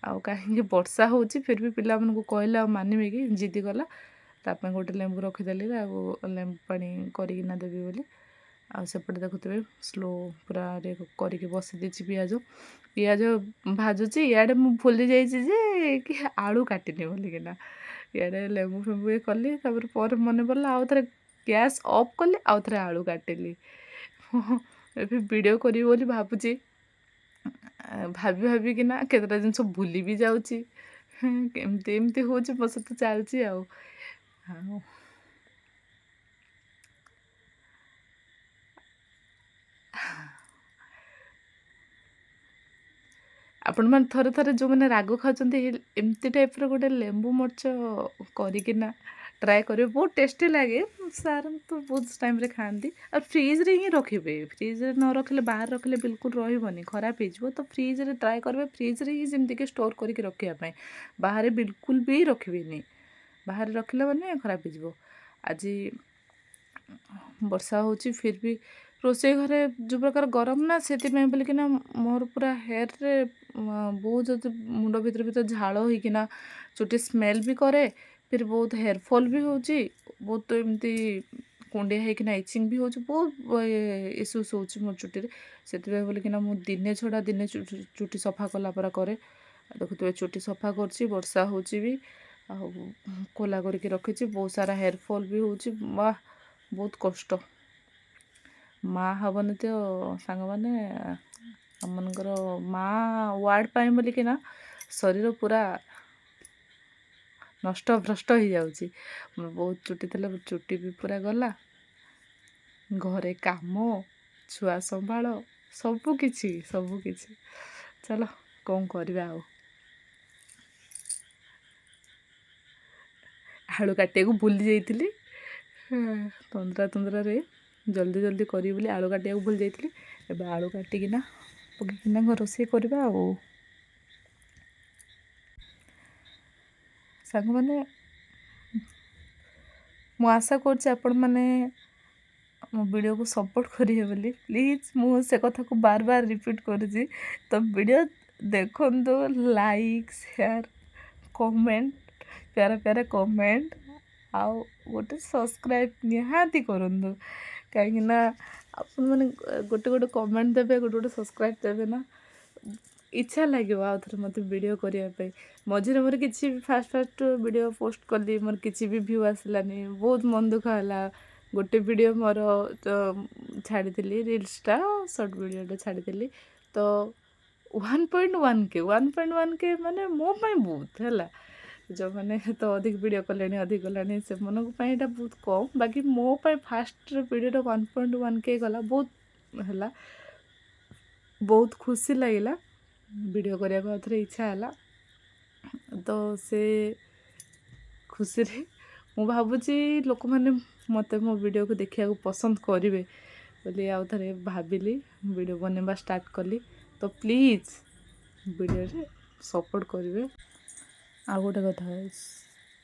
S1: ଆଉ କାହିଁକି ବର୍ଷା ହେଉଛି, ଫିର୍ ବି ପିଲାମାନଙ୍କୁ କହିଲେ ଆଉ ମାନିବେ କି, ଜିଦି କଲା। ତା ପାଇଁ ଗୋଟେ ଲେମ୍ବୁ ରଖିଦେଲି, ଆଉ ଲେମ୍ବୁ ପାଣି କରିକିନା ଦେବି ବୋଲି। ଆଉ ସେପଟେ ଦେଖୁଥିବେ ସ୍ଲୋ ପୁରା କରିକି ବସି ଦେଇଛି ପିଆଜ, ପିଆଜ ଭାଜୁଛି। ଇଆଡ଼େ ମୁଁ ଭୁଲି ଯାଇଛି ଯେ କି ଆଳୁ କାଟିନି ବୋଲିକିନା। ଇଆଡ଼େ ଲେମ୍ବୁ ଫେମ୍ବୁ ଇଏ କଲି, ତାପରେ ପରେ ମନେ ପଡ଼ିଲା, ଆଉ ଥରେ ଗ୍ୟାସ୍ ଅଫ୍ କଲି, ଆଉ ଥରେ ଆଳୁ କାଟିଲି। ଏବେ ଭିଡ଼ିଓ କରିବି ବୋଲି ଭାବୁଛି, ଭାବି ଭାବିକିନା କେତେଟା ଜିନିଷ ଭୁଲି ବି ଯାଉଛି। ଏମିତି ଏମିତି ହେଉଛି ମୋ ସହିତ ଚାଲିଛି। ଆଉ ଆଉ ଆପଣମାନେ ଥରେ ଥରେ ଯେଉଁମାନେ ରାଗ ଖାଉଛନ୍ତି, ଏମିତି ଟାଇପ୍ର ଗୋଟେ ଲେମ୍ବୁ ମରିଚ କରିକିନା ଟ୍ରାଏ କରିବେ, ବହୁତ ଟେଷ୍ଟି ଲାଗେ। ସାର୍ ତ ବହୁତ ଟାଇମ୍ରେ ଖାଆନ୍ତି। ଆଉ ଫ୍ରିଜ୍ରେ ହିଁ ରଖିବେ, ଫ୍ରିଜ୍ରେ ନ ରଖିଲେ, ବାହାରେ ରଖିଲେ ବିଲକୁଲ ରହିବନି, ଖରାପ ହେଇଯିବ। ତ ଫ୍ରିଜ୍ରେ ଟ୍ରାଏ କରିବେ, ଫ୍ରିଜ୍ରେ ହିଁ ଯେମିତିକି ଷ୍ଟୋର୍ କରିକି ରଖିବା ପାଇଁ, ବାହାରେ ବିଲକୁଲ ବି ରଖିବେନି। ବାହାରେ ରଖିଲେ ମାନେ ଖରାପ ହେଇଯିବ। ଆଜି ବର୍ଷା ହେଉଛି, ଫିର୍ ବି ରୋଷେଇ ଘରେ ଯେଉଁ ପ୍ରକାର ଗରମ ନା, ସେଥିପାଇଁ ବୋଲିକିନା ମୋର ପୁରା ହେୟାର୍ରେ ବହୁତ ଯଦି ମୁଣ୍ଡ ଭିତରେ ଭିତରେ ଝାଳ ହେଇକିନା ଚୁଟି ସ୍ମେଲ୍ ବି କରେ, ଫିର୍ ବହୁତ ହେୟାର୍ ଫଲ୍ ବି ହେଉଛି, ବହୁତ ଏମିତି କୁଣ୍ଡେଇ ହେଇକିନା ଇଚିଂ ବି ହେଉଛି, ବହୁତ ଇସ୍ୟୁସ୍ ହେଉଛି ମୋ ଚୁଟିରେ। ସେଥିପାଇଁ ବୋଲିକିନା ମୁଁ ଦିନେ ଛଡ଼ା ଦିନେ ଚୁଟି ସଫା କଲା ପରେ କରେ। ଦେଖୁଥିବେ ଚୁଟି ସଫା କରୁଛି, ବର୍ଷା ହେଉଛି ବି, ଆଉ ଖୋଲା କରିକି ରଖିଛି। ବହୁତ ସାରା ହେୟାର୍ ଫଲ୍ ବି ହେଉଛି, ବା ବହୁତ କଷ୍ଟ। ମା ହେବନି ତ ସାଙ୍ଗମାନେ, ଆମମାନଙ୍କର ମା ୱାର୍ଡ଼ ପାଇଁ ବୋଲିକିନା ଶରୀର ପୁରା ନଷ୍ଟ ଭ୍ରଷ୍ଟ ହେଇଯାଉଛି। ବହୁତ ଚୁଟି ଥିଲା, ଚୁଟି ବି ପୁରା ଗଲା। ଘରେ କାମ, ଛୁଆ ସମ୍ଭାଳ, ସବୁ କିଛି ସବୁ କିଛି, ଚାଲ କ'ଣ କରିବା। ଆଉ ଆଳୁ କାଟିବାକୁ ଭୁଲି ଯାଇଥିଲି, ତନ୍ଦ୍ରା ତନ୍ଦ୍ରାରେ ଜଲ୍ଦି ଜଲ୍ଦି କରିବି ବୋଲି ଆଳୁ କାଟିବାକୁ ଭୁଲି ଯାଇଥିଲି। ଏବେ ଆଳୁ କାଟିକିନା ପକେଇକିନା ରୋଷେଇ କରିବା। ଆଉ ସାଙ୍ଗମାନେ, ମୁଁ ଆଶା କରୁଛି ଆପଣମାନେ ମୋ ଭିଡ଼ିଓକୁ ସପୋର୍ଟ କରିବେ ବୋଲି। ପ୍ଲିଜ୍, ମୁଁ ସେ କଥାକୁ ବାର ବାର ରିପିଟ୍ କରୁଛି, ତ ଭିଡ଼ିଓ ଦେଖନ୍ତୁ, ଲାଇକ୍, ସେୟାର, କମେଣ୍ଟ, ପ୍ୟାରା ପ୍ୟାରା କମେଣ୍ଟ ଆଉ ଗୋଟେ ସବସ୍କ୍ରାଇବ୍ ନିହାତି କରନ୍ତୁ। କାହିଁକିନା ଆପଣମାନେ ଗୋଟେ ଗୋଟେ କମେଣ୍ଟ ଦେବେ, ଗୋଟେ ଗୋଟେ ସବସ୍କ୍ରାଇବ୍ ଦେବେ ନା, ଇଚ୍ଛା ଲାଗିବ ଆଉ ଥରେ ମୋତେ ଭିଡ଼ିଓ କରିବା ପାଇଁ। ମଝିରେ ମୋର କିଛି ଫାଷ୍ଟ ଫାଷ୍ଟ ଭିଡ଼ିଓ ପୋଷ୍ଟ କଲି, ମୋର କିଛି ବି ଭ୍ୟୁ ଆସିଲାନି, ବହୁତ ମନ ଦୁଃଖ ହେଲା। ଗୋଟେ ଭିଡ଼ିଓ ମୋର ତ ଛାଡ଼ିଥିଲି, ରିଲ୍ସଟା, ସର୍ଟ ଭିଡ଼ିଓଟା ଛାଡ଼ିଥିଲି, ତ 1.1K। 1.1K ମାନେ ମୋ ପାଇଁ ବହୁତ ହେଲା। ଯେଉଁମାନେ ତ ଅଧିକ ଭିଡ଼ିଓ କଲେଣି, ଅଧିକ କଲାଣି, ସେମାନଙ୍କ ପାଇଁ ଏଇଟା ବହୁତ କମ୍। ବାକି ମୋ ପାଇଁ ଫାଷ୍ଟର ଭିଡ଼ିଓଟା 1.1K ଗଲା, ବହୁତ ହେଲା, ବହୁତ ଖୁସି ଲାଗିଲା। ଭିଡ଼ିଓ କରିବାକୁ ଆଉ ଥରେ ଇଚ୍ଛା ହେଲା। ତ ସେ ଖୁସିରେ ମୁଁ ଭାବୁଛି ଲୋକମାନେ ମୋତେ ମୋ ଭିଡ଼ିଓକୁ ଦେଖିବାକୁ ପସନ୍ଦ କରିବେ ବୋଲି ଆଉ ଥରେ ଭାବିଲି, ଭିଡ଼ିଓ ବନେଇବା ଷ୍ଟାର୍ଟ କଲି। ତ ପ୍ଲିଜ୍ ଭିଡ଼ିଓରେ ସପୋର୍ଟ କରିବେ। ଆଉ ଗୋଟେ କଥା,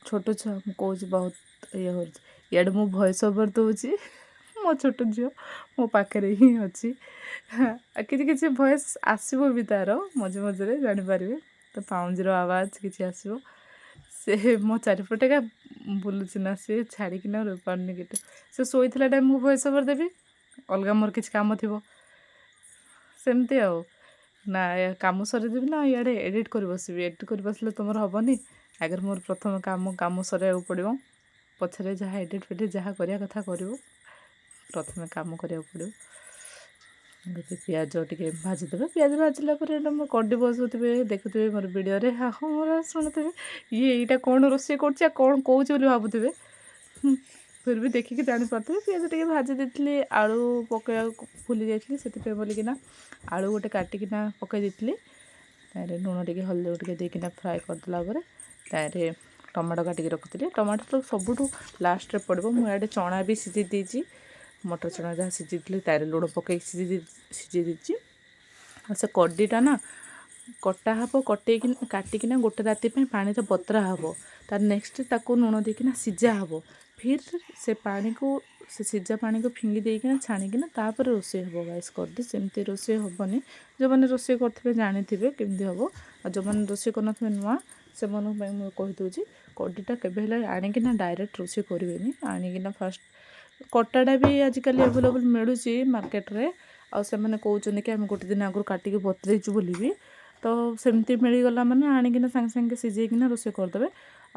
S1: ଛୋଟ ଛୁଆ, ମୁଁ କହୁଛି ବହୁତ ଇଏ ହେଉଛି। ଇଆଡ଼େ ମୁଁ ଭଏସ୍ ଓଭର୍ ଦେଉଛି, ମୋ ଛୋଟ ଝିଅ ମୋ ପାଖରେ ହିଁ ଅଛି। ଆଉ କିଛି କିଛି ଭଏସ୍ ଆସିବ ବି ତା'ର ମଝି ମଝିରେ, ଜାଣିପାରିବେ ତ, ପାଉଁଜିର ଆୱାଜ କିଛି ଆସିବ। ସେ ମୋ ଚାରିପଟେ ଏକା ବୁଲୁଛି ନା, ସେ ଛାଡ଼ିକିନା ରହିପାରୁନି କେତେ। ସେ ଶୋଇଥିଲା ଟାଇମ୍ ମୁଁ ଭଏସ୍ ଓଭର୍ ଦେବି, ଅଲଗା ମୋର କିଛି କାମ ଥିବ, ସେମିତି ଆଉ ନା କାମ ସରିଦେବି ନା ଇଆଡ଼େ ଏଡ଼ିଟ୍ କରି ବସିବି। ଏଡ଼ିଟ୍ କରି ବସିଲେ ତୁମର ହେବନି। ଆଗରେ ମୋର ପ୍ରଥମ କାମ, କାମ ସରାଇବାକୁ ପଡ଼ିବ, ପଛରେ ଯାହା ଏଡ଼ିଟ୍ ଫେଡ଼ିଟ୍ ଯାହା କରିବା କଥା କରିବୁ। ପ୍ରଥମେ କାମ କରିବାକୁ ପଡ଼ିବ। ଗୋଟେ ପିଆଜ ଟିକେ ଭାଜିଦେବେ। ପିଆଜ ଭାଜିଲା ପରେ ଏଇଟା ମୋ କଡ଼ି ବସୁଥିବେ, ଦେଖୁଥିବେ ମୋର ଭିଡ଼ିଓରେ, ହଁ ମୋର ଶୁଣୁଥିବେ, ଇଏ ଏଇଟା କ'ଣ ରୋଷେଇ କରୁଛି ଆଉ କ'ଣ କହୁଛି ବୋଲି ଭାବୁଥିବେ। ଫିର୍ ବି ଦେଖିକି ଜାଣିପାରୁଥିବେ। ପିଆଜ ଟିକେ ଭାଜି ଦେଇଥିଲି, ଆଳୁ ପକାଇବାକୁ ଭୁଲି ଯାଇଥିଲି, ସେଥିପାଇଁ ବୋଲିକିନା ଆଳୁ ଗୋଟେ କାଟିକିନା ପକାଇ ଦେଇଥିଲି। ତାରେ ଲୁଣ ଟିକେ, ହଳଦୀ ଟିକେ ଦେଇକିନା ଫ୍ରାଏ କରିଦେଲା ପରେ ତାରେ ଟମାଟୋ କାଟିକି ରଖିଥିଲି। ଟମାଟୋ ତ ସବୁଠୁ ଲାଷ୍ଟରେ ପଡ଼ିବ। ମୁଁ ଇଆଡ଼େ ଚଣା ବି ସିଝେଇ ଦେଇଛି, ମଟର ଚଣା ଯାହା ସିଝେଇଥିଲି, ତାରେ ଲୁଣ ପକାଇକି ସିଝେଇ ଦେଇଛି। ଆଉ ସେ କଡ଼ିଟା ନା କଟା ହେବ, କଟେଇକି କାଟିକିନା ଗୋଟେ ରାତି ପାଇଁ ପାଣିରେ ବତୁରା ହେବ। ତାର ନେକ୍ସଟ ତାକୁ ଲୁଣ ଦେଇକିନା ସିଝା ହେବ। ଫିର୍ ସେ ପାଣିକୁ, ସେ ସିଝା ପାଣିକୁ ଫିଙ୍ଗି ଦେଇକିନା ଛାଣିକିନା ତାପରେ ରୋଷେଇ ହେବ ଗାଇସ୍। କରିଦି ସେମିତି ରୋଷେଇ ହେବନି। ଯେଉଁମାନେ ରୋଷେଇ କରିଥିବେ ଜାଣିଥିବେ କେମିତି ହେବ, ଆଉ ଯେଉଁମାନେ ରୋଷେଇ କରିନଥିବେ ନୂଆ, ସେମାନଙ୍କ ପାଇଁ ମୁଁ କହିଦେଉଛି, କଡ଼ିଟା କେବେ ହେଲେ ଆଣିକିନା ଡାଇରେକ୍ଟ ରୋଷେଇ କରିବେନି। ଆଣିକିନା ଫାଷ୍ଟ କଟାଟା ବି ଆଜିକାଲି ଆଭେଲେବୁଲ୍ ମିଳୁଛି ମାର୍କେଟରେ, ଆଉ ସେମାନେ କହୁଛନ୍ତି କି ଆମେ ଗୋଟେ ଦିନ ଆଗରୁ କାଟିକି ବତୁରେଇଛୁ ବୋଲି ବି। ତ ସେମିତି ମିଳିଗଲା ମାନେ ଆଣିକିନା ସାଙ୍ଗେ ସାଙ୍ଗେ ସିଝେଇକିନା ରୋଷେଇ କରିଦେବେ।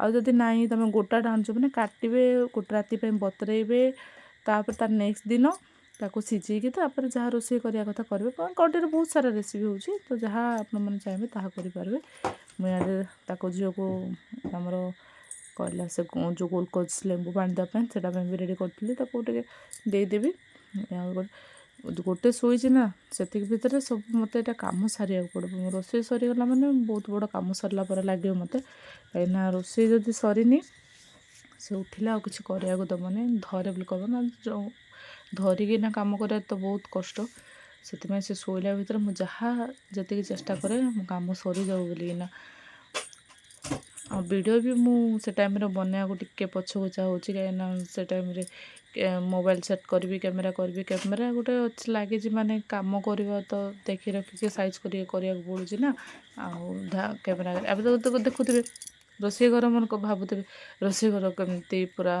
S1: ଆଉ ଯଦି ନାହିଁ, ତୁମେ ଗୋଟାଟା ଆଣୁଛ ମାନେ କାଟିବେ, ଗୋଟେ ରାତି ପାଇଁ ବତୁରେଇବେ, ତାପରେ ତାର ନେକ୍ସଟ ଦିନ ତାକୁ ସିଝେଇକି ତାପରେ ଯାହା ରୋଷେଇ କରିବା କଥା କରିବେ। କଡ଼ିରେ ବହୁତ ସାରା ରେସିପି ହେଉଛି, ତ ଯାହା ଆପଣମାନେ ଚାହିଁବେ ତାହା କରିପାରିବେ। ମୁଁ ଇଆଡ଼େ ତାକୁ ଝିଅକୁ ଆମର କହିଲା ସେ ଯେଉଁ ଗ୍ଲୁକୋଜ୍ ଲେମ୍ବୁ ପାଣି ଦେବା ପାଇଁ, ସେଇଟା ପାଇଁ ବି ରେଡ଼ି କରିଥିଲି, ତାକୁ ଟିକେ ଦେଇଦେବି। ଆଉ ଗୋଟେ ଶୋଇଛି ନା, ସେତିକି ଭିତରେ ସବୁ ମୋତେ ଏଇଟା କାମ ସାରିବାକୁ ପଡ଼ିବ। ମୋ ରୋଷେଇ ସରିଗଲା ମାନେ ବହୁତ ବଡ଼ କାମ ସରିଲା ପରେ ଲାଗିବ ମୋତେ, କାହିଁକିନା ରୋଷେଇ ଯଦି ସରିନି, ସେ ଉଠିଲେ ଆଉ କିଛି କରିବାକୁ ଦେବନି, ଧରେ ବୋଲି କହିବ ନା। ଯେଉଁ ଧରିକିନା କାମ କରିବା ତ ବହୁତ କଷ୍ଟ। ସେଥିପାଇଁ ସେ ଶୋଇଲା ଭିତରେ ମୁଁ ଯାହା ଯେତିକି ଚେଷ୍ଟା କରେ ମୋ କାମ ସରିଯାଉ ବୋଲିକିନା। ଆଉ ଭିଡ଼ିଓ ବି ମୁଁ ସେ ଟାଇମ୍ରେ ବନେଇବାକୁ ଟିକେ ପଛଘୁଞ୍ଚା ହେଉଛି, କାହିଁକିନା ସେ ଟାଇମ୍ରେ ମୋବାଇଲ୍ ସେଟ୍ କରିବି, କ୍ୟାମେରା କରିବି। କ୍ୟାମେରା ଗୋଟେ ଅଛି ଲାଗିଛି ମାନେ କାମ କରିବା ତ ଦେଖି ରଖିକି ସାଇଜ୍ କରିକି କରିବାକୁ ପଡ଼ୁଛି ନା। ଆଉ କ୍ୟାମେରା ଏବେ ତ ଦେଖୁଥିବେ ରୋଷେଇ ଘର, ମୋର ଭାବୁଥିବେ ରୋଷେଇ ଘର କେମିତି ପୁରା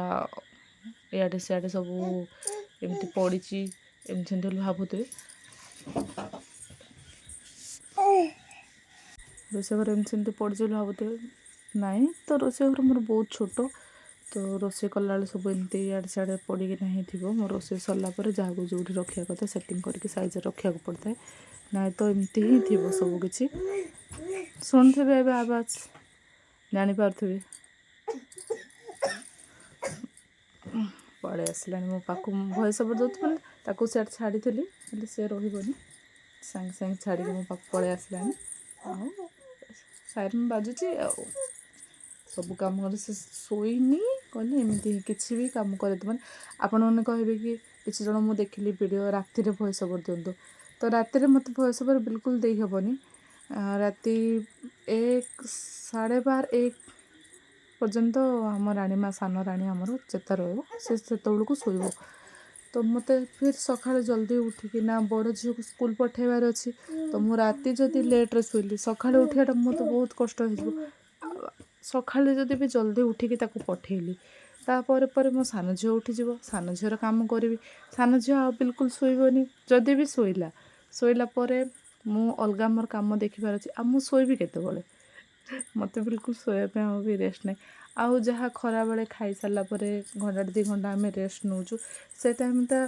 S1: ଇଆଡ଼େ ସିଆଡ଼େ ସବୁ ଏମିତି ପଡ଼ିଛି, ଏମିତି ସେମିତି ବୋଲି ଭାବୁଥିବେ। ରୋଷେଇ ଘର ଏମିତି ସେମିତି ପଡ଼ିଛି ବୋଲି ଭାବୁଥିବେ। ନାଇଁ ତ, ରୋଷେଇ ଘର ମୋର ବହୁତ ଛୋଟ, ତ ରୋଷେଇ କଲାବେଳେ ସବୁ ଏମିତି ଇଆଡ଼େ ସିଆଡ଼େ ପଡ଼ିକିନା ହିଁ ଥିବ। ମୋ ରୋଷେଇ ସରିଲା ପରେ ଯାହାକୁ ଯେଉଁଠି ରଖିବା କଥା ସେଟିଂ କରିକି ସାଇଜ୍ରେ ରଖିବାକୁ ପଡ଼ିଥାଏ, ନାଇଁ ତ ଏମିତି ହିଁ ଥିବ ସବୁକିଛି। ଶୁଣୁଥିବେ ଏବେ ଆବାଜ, ଜାଣିପାରୁଥିବେ। ପଳେଇ ଆସିଲାଣି ମୋ ପାଖକୁ। ମୁଁ ଭଏସ୍ ଓଭର୍ ଦେଉଛି ମାନେ ତାକୁ ସିଆଡ଼େ ଛାଡ଼ିଥିଲି, ହେଲେ ସେ ରହିବନି, ସାଙ୍ଗେ ସାଙ୍ଗେ ଛାଡ଼ିକି ମୋ ପାଖକୁ ପଳେଇ ଆସିଲାଣି। ଆଉ ସାଇରନ୍ ବାଜୁଛି ଆଉ ସବୁ କାମ କରି ସେ ଶୋଇନି କହିଲେ ଏମିତି କିଛି ବି କାମ କରିଦେବନି। ଆପଣମାନେ କହିବେ କି କିଛି ଜଣ ମୁଁ ଦେଖିଲି ଭିଡ଼ିଓ, ରାତିରେ ଭଏସ୍ ଓଭର୍ ଦିଅନ୍ତୁ। ତ ରାତିରେ ମୋତେ ଭଏସ୍ ଓଭର୍ ବିଲକୁଲ ଦେଇହେବନି। ରାତି 1, 12:30, 1 ପର୍ଯ୍ୟନ୍ତ ଆମ ରାଣୀ ମା, ସାନ ରାଣୀ ଆମର ଚେତା ରହିବ, ସେ ସେତେବେଳକୁ ଶୋଇବ। ତ ମୋତେ ଫିର୍ ସକାଳେ ଜଲ୍ଦି ଉଠିକିନା ବଡ଼ ଝିଅକୁ ସ୍କୁଲ ପଠାଇବାର ଅଛି। ତ ମୁଁ ରାତି ଯଦି ଲେଟ୍ରେ ଶୋଇଲି, ସକାଳେ ଉଠିବାଟା ମୋତେ ବହୁତ କଷ୍ଟ ହେଇଯିବ। ସକାଳେ ଯଦି ବି ଜଲ୍ଦି ଉଠିକି ତାକୁ ପଠେଇଲି, ତାପରେ ପରେ ମୋ ସାନ ଝିଅ ଉଠିଯିବ, ସାନ ଝିଅର କାମ କରିବି। ସାନ ଝିଅ ଆଉ ବିଲକୁଲ ଶୋଇବନି। ଯଦି ବି ଶୋଇଲା, ଶୋଇଲା ପରେ ମୁଁ ଅଲଗା ମୋର କାମ ଦେଖିବାର ଅଛି, ଆଉ ମୁଁ ଶୋଇବି କେତେବେଳେ? ମୋତେ ବିଲକୁଲ ଶୋଇବା ପାଇଁ ଆଉ ବି ରେଷ୍ଟ ନାହିଁ। ଆଉ ଯାହା ଖରାବେଳେ ଖାଇସାରିଲା ପରେ ଘଣ୍ଟାଟେ 2 ଘଣ୍ଟା ଆମେ ରେଷ୍ଟ ନେଉଛୁ, ସେ ଟାଇମ୍ଟା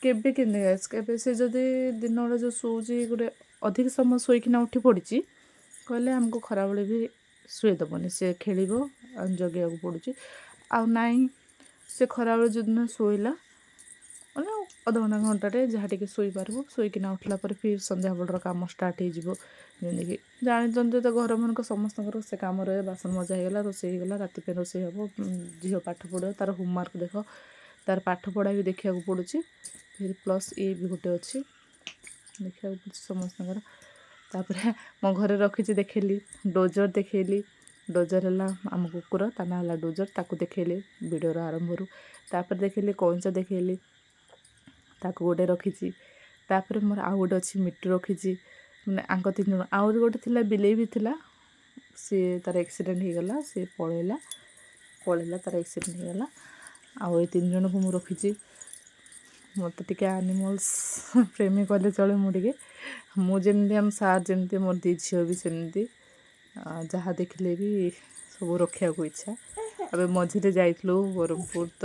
S1: କେବେ କେମିତି ଗାଇସ୍, କେବେ ସେ ଯଦି ଦିନବେଳେ ଯେଉଁ ଶୋଉଛି ଗୋଟେ ଅଧିକ ସମୟ ଶୋଇକିନା ଉଠି ପଡ଼ିଛି କହିଲେ ଆମକୁ ଖରାବେଳେ ବି ଶୁଏଇଦେବନି, ସେ ଖେଳିବ, ଜଗିବାକୁ ପଡ଼ୁଛି। ଆଉ ନାଇଁ ସେ ଖରାବେଳେ ଯେଉଁଦିନ ଶୋଇଲା ମାନେ ଅଧଘଣ୍ଟା ଘଣ୍ଟାଟେ ଯାହା ଟିକେ ଶୋଇପାରିବ, ଶୋଇକିନା ଉଠିଲା ପରେ ଫିର୍ ସନ୍ଧ୍ୟାବେଳର କାମ ଷ୍ଟାର୍ଟ ହେଇଯିବ। ଯେମିତିକି ଜାଣିଛନ୍ତି ତ ଘରମାନଙ୍କ ସମସ୍ତଙ୍କର ସେ କାମ ରହେ, ବାସନ ମଜା ହେଇଗଲା, ରୋଷେଇ ହେଇଗଲା, ରାତି ପାଇଁ ରୋଷେଇ ହେବ, ଝିଅ ପାଠ ପଢ଼ିବ, ତା'ର ହୋମୱାର୍କ ଦେଖ, ତା'ର ପାଠ ପଢ଼ା ବି ଦେଖିବାକୁ ପଡ଼ୁଛି, ଫିର୍ ପ୍ଲସ୍ ଇଏ ବି ଗୋଟେ ଅଛି ଦେଖିବାକୁ ପଡ଼ୁଛି ସମସ୍ତଙ୍କର। ତାପରେ ମୋ ଘରେ ରଖିଛି ଦେଖେଇଲି ଡୋଜର୍, ଦେଖେଇଲି ଡୋଜର୍ ହେଲା ଆମ କୁକୁର, ତା ନାଁ ହେଲା ଡୋଜର୍, ତାକୁ ଦେଖେଇଲି ଭିଡ଼ିଓର ଆରମ୍ଭରୁ। ତାପରେ ଦେଖେଇଲି କଇଁଚ ଦେଖେଇଲି, ତାକୁ ଗୋଟେ ରଖିଛି। ତାପରେ ମୋର ଆଉ ଗୋଟେ ଅଛି ମିଟୁ ରଖିଛି, ମାନେ ଆଙ୍କ 3 ଜଣ। ଆହୁରି ଗୋଟେ ଥିଲା ବିଲେଇ ବି ଥିଲା, ସିଏ ତା'ର ଆକ୍ସିଡେଣ୍ଟ ହେଇଗଲା, ସିଏ ପଳେଇଲା, ତା'ର ଆକ୍ସିଡେଣ୍ଟ ହେଇଗଲା। ଆଉ ଏଇ 3 ଜଣକୁ ମୁଁ ରଖିଛି। ମୋତେ ଟିକେ ଆନିମଲ୍ସ ପ୍ରେମୀ କହିଲେ ଚଳେ। ମୁଁ ଟିକେ ମୁଁ ଯେମିତି ଆମ ସାର୍ ଯେମିତି, ମୋର 2 ଝିଅ ବି ସେମିତି, ଯାହା ଦେଖିଲେ ବି ସବୁ ରଖିବାକୁ ଇଚ୍ଛା। ଏବେ ମଝିରେ ଯାଇଥିଲୁ ବ୍ରହ୍ମପୁର, ତ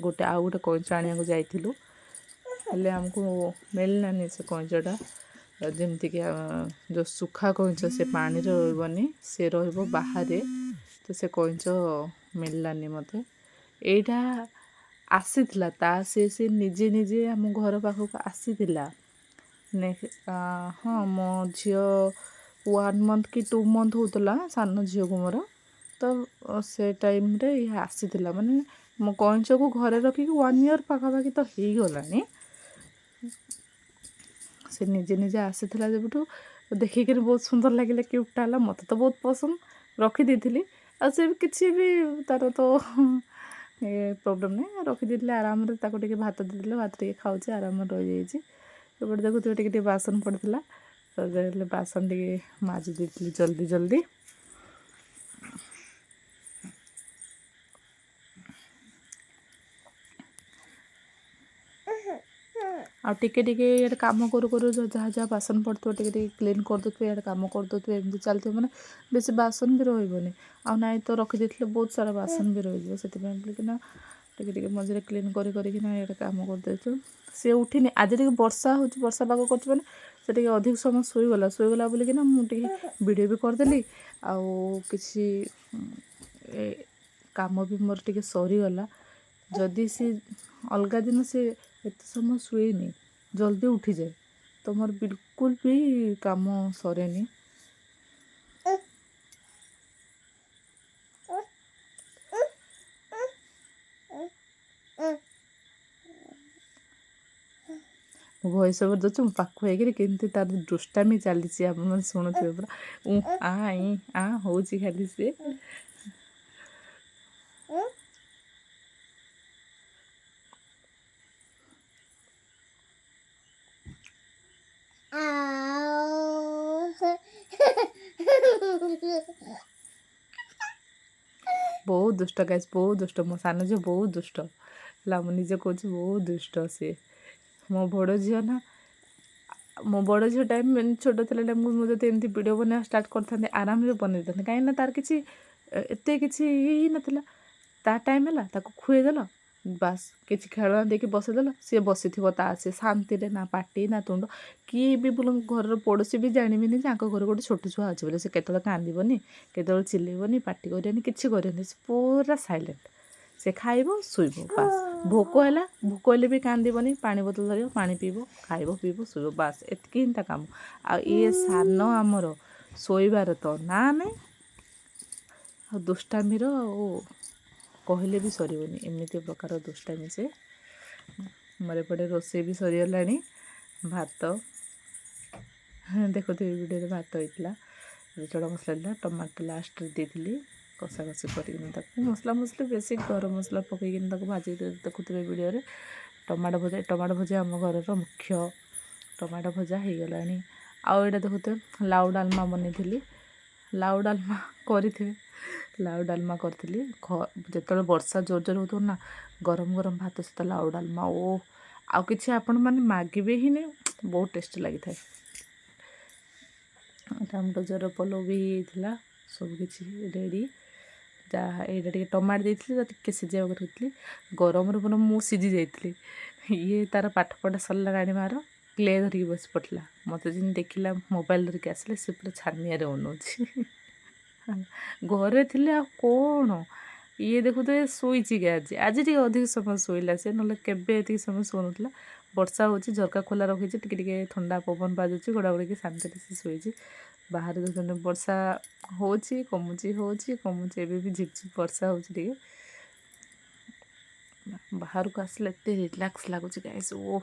S1: ଗୋଟେ ଆଉ ଗୋଟେ କଇଁଚ ଆଣିବାକୁ ଯାଇଥିଲୁ, ହେଲେ ଆମକୁ ମିଳିଲାନି ସେ କଇଁଚଟା। ଯେମିତିକି ଯେଉଁ ଶୁଖା କଇଁଚ ସେ ପାଣିରେ ରହିବନି, ସେ ରହିବ ବାହାରେ, ତ ସେ କଇଁଚ ମିଳିଲାନି ମୋତେ। ଏଇଟା ଆସିଥିଲା ତା ସେ ନିଜେ ନିଜେ ଆମ ଘର ପାଖକୁ ଆସିଥିଲା। ହଁ, ମୋ ଝିଅ 1 ମନ୍ଥ କି 2 ମନ୍ଥ ହେଉଥିଲା, ସାନ ଝିଅକୁ ମୋର, ତ ସେ ଟାଇମ୍ରେ ଇଏ ଆସିଥିଲା। ମାନେ ମୋ କଇଁଚକୁ ଘରେ ରଖିକି 1 ଇୟର୍ ପାଖାପାଖି ତ ହେଇଗଲାଣି। ସେ ନିଜେ ନିଜେ ଆସିଥିଲା ଯେବେଠୁ ଦେଖିକିରି ବହୁତ ସୁନ୍ଦର ଲାଗିଲା, କ୍ୟୁଟ୍ଟା ହେଲା, ମୋତେ ତ ବହୁତ ପସନ୍ଦ, ରଖିଦେଇଥିଲି। ଆଉ ସେ ବି କିଛି ବି ତା'ର ତ ଏ ପ୍ରୋବ୍ଲେମ୍ ନାହିଁ, ରଖିଦେଇଥିଲି ଆରାମରେ। ତାକୁ ଟିକେ ଭାତ ଦେଇଦେଲେ ଭାତ ଟିକେ ଖାଉଛି, ଆରାମରେ ରହିଯାଇଛି। ଏପଟେ ଦେଖୁଥିବେ ଟିକେ ଟିକେ ବାସନ ପଡ଼ିଥିଲା, ତ ବାସନ ଟିକେ ମାଜି ଦେଇଥିଲି ଜଲ୍ଦି ଜଲ୍ଦି। ଆଉ ଟିକେ ଟିକେ ଇଆଡ଼େ କାମ କରୁ କରୁ ଯାହା ଯାହା ବାସନ ପଡ଼ିଥିବ ଟିକେ ଟିକେ କ୍ଲିନ୍ କରିଦେଉଥିବେ, ଇଆଡ଼େ କାମ କରିଦେଉଥିବେ, ଏମିତି ଚାଲିଥିବ, ମାନେ ବେଶୀ ବାସନ ବି ରହିବନି। ଆଉ ନାଇଁ ତ ରଖିଦେଇଥିଲେ ବହୁତ ସାରା ବାସନ ବି ରହିଯିବ, ସେଥିପାଇଁ ବୋଲିକିନା ଟିକେ ଟିକେ ମଝିରେ କ୍ଲିନ୍ କରି କରିକିନା ଇଆଡ଼େ କାମ କରିଦେଉଛୁ। ସେ ଉଠିନି ଆଜି, ଟିକେ ବର୍ଷା ହେଉଛି, ବର୍ଷା ପାଗ କରୁଛି, ମାନେ ସେ ଟିକେ ଅଧିକ ସମୟ ଶୋଇଗଲା, ଶୋଇଗଲା ବୋଲିକିନା ମୁଁ ଟିକେ ଭିଡ଼ିଓ ବି କରିଦେଲି, ଆଉ କିଛି କାମ ବି ମୋର ଟିକେ ସରିଗଲା। ଯଦି ସେ ଅଲଗା ଦିନ ସେ ଏତେ ସମୟ ଶୁଏନି, ଜଲ୍ଦି ଉଠିଯାଏ, ତ ମୋର ବିଲକୁଲ ବି କାମ ସରେନି। ମୁଁ ଭଏସ୍ ଓଭର୍ ଦେଉଛି, ମୋ ପାଖକୁ ହେଇକିରି କେମିତି ତାର ଦୁଷ୍ଟାମି ଚାଲିଛି ଆପଣମାନେ ଶୁଣୁଥିବେ, ପୁରା ଉ ଆ ଇ ଆ ହେଉଛି ଖାଲି ସିଏ। ବହୁତ ଦୁଷ୍ଟ ଗାଇସ୍, ବହୁତ ଦୁଷ୍ଟ। ମୋ ସାନ ଝିଅ ବହୁତ ଦୁଷ୍ଟ ହେଲା, ମୁଁ ନିଜେ କହୁଛି ବହୁତ ଦୁଷ୍ଟ ସିଏ। ମୋ ବଡ଼ ଝିଅ ନା, ମୋ ବଡ଼ ଝିଅ ଟାଇମ୍ ଛୋଟ ଥିଲା ଟାଇମ୍କୁ ମୁଁ ଯଦି ଏମିତି ଭିଡ଼ିଓ ବନେଇବା ଷ୍ଟାର୍ଟ କରିଥାନ୍ତି ଆରାମରେ ବନେଇଥାନ୍ତି, କାହିଁକିନା ତାର କିଛି ଏତେ କିଛି ଇଏ ହେଇନଥିଲା। ତା ଟାଇମ୍ ହେଲା ତାକୁ ଖୁଆଇଦେଲ, ବାସ୍ କିଛି ଖେଳନା ଦେଇକି ବସେଇଦେଲ, ସିଏ ବସିଥିବ ତା ସେ ଶାନ୍ତିରେ, ନା ପାଟି ନା ତୁଣ୍ଡ, କିଏ ବି ଘରର ପଡ଼ୋଶୀ ବି ଜାଣିବେନି ଯେ ଆଙ୍କ ଘରେ ଗୋଟେ ଛୋଟ ଛୁଆ ଅଛି ବୋଲି। ସେ କେତେବେଳେ କାନ୍ଦିବନି, କେତେବେଳେ ଚିଲେଇବନି, ପାଟି କରିବନି, କିଛି କରିବନି, ସେ ପୁରା ସାଇଲେଣ୍ଟ। ସେ ଖାଇବ ଶୋଇବ, ବାସ୍। ଭୋକ ହେଲା, ଭୋକ ହେଲେ ବି କାନ୍ଦିବନି, ପାଣି ବୋତଲ ଧରିବ, ପାଣି ପିଇବ, ଖାଇବ ପିଇବ ଶୋଇବ, ବାସ୍ ଏତିକି ହିଁ ତା କାମ। ଆଉ ଇଏ ସାନ ଆମର ଶୋଇବାର ତ ନା ନାହିଁ, ଆଉ ଦୁଷ୍ଟାମିର ଆଉ କହିଲେ ବି ସରିବନି, ଏମିତି ପ୍ରକାର ଦୁଷ୍ଟାମି ସେ। ମୋର ଏପଟେ ରୋଷେଇ ବି ସରିଗଲାଣି, ଭାତ ଦେଖୁଥିବେ ଭିଡ଼ିଓରେ ଭାତ ହେଇଥିଲା, ଚଣା ମସଲା ହେଇଥିଲା, ଟମାଟୋ ଲାଷ୍ଟରେ ଦେଇଥିଲି କଷାକଷି କରିକିନା ତାକୁ, ମସଲା ମସଲି ବେଶୀ ଗରମ ମସଲା ପକେଇକିନା ତାକୁ ଭାଜି ଦେଖୁଥିବେ ଭିଡ଼ିଓରେ। ଟମାଟୋ ଭଜା, ଟମାଟୋ ଭଜା ଆମ ଘରର ମୁଖ୍ୟ, ଟମାଟୋ ଭଜା ହେଇଗଲାଣି। ଆଉ ଏଇଟା ଦେଖୁଥିବେ ଲାଉ ଡାଲମା ବନେଇଥିଲି, ଲାଉ ଡାଲମା କରିଥିବେ, ଲାଉ ଡାଲମା କରିଥିଲି। ଯେତେବେଳେ ବର୍ଷା ଜୋର ଜୋର ହେଉଥିବ ନା, ଗରମ ଗରମ ଭାତ ସହିତ ଲାଉ ଡାଲମା, ଓ ଆଉ କିଛି ଆପଣମାନେ ମାଗିବେ ହିଁ ନାହିଁ, ବହୁତ ଟେଷ୍ଟି ଲାଗିଥାଏ। ଟମାଟୋ ଜର ପଲଉ ବି ହେଇଥିଲା, ସବୁକିଛି ରେଡ଼ି। ଯାହା ଏଇଟା ଟିକେ ଟମାଟୋ ଦେଇଥିଲି ତ ଟିକେ ସିଝେଇବାକୁ ରଖିଥିଲି। ଗରମରୁ ପୁରା ମୁଁ ସିଝି ଯାଇଥିଲି। ଇଏ ତାର ପାଠ ପଢ଼ା ସରିଲା ରାଣୀ ମାର କ୍ଲେ ଧରିକି ବସି ପଡ଼ିଲା। ମୋତେ ଯେମିତି ଦେଖିଲା ମୋବାଇଲ ଧରିକି ଆସିଲେ, ସେ ପୁରା ଛାନିଆରେ ଅନଉଛି। ଘରେ ଥିଲେ ଆଉ କ'ଣ। ଇଏ ଦେଖୁଥିବେ ଶୋଇଛି କି ଆଜି, ଆଜି ଟିକେ ଅଧିକ ସମୟ ଶୋଇଲା ସେ, ନହେଲେ କେବେ ଏତିକି ସମୟ ଶୋଉନଥିଲା। ବର୍ଷା ହେଉଛି, ଝରକା ଖୋଲା ରଖିଛି, ଟିକେ ଟିକେ ଥଣ୍ଡା ପବନ ବାଜୁଛି, ଘଡ଼ଘଡ଼ିକି ଶାନ୍ତିରେ ସେ ଶୋଇଛି। ବାହାରେ ଦେଖୁଛନ୍ତି ବର୍ଷା ହେଉଛି, କମୁଛି, ହେଉଛି, କମୁଛି। ଏବେ ବି ଝିପ୍ ଝିପ୍ ବର୍ଷା ହେଉଛି ଟିକେ। ବାହାରକୁ ଆସିଲେ ଏତେ ରିଲାକ୍ସ ଲାଗୁଛି ଗାଇସ୍। ଓ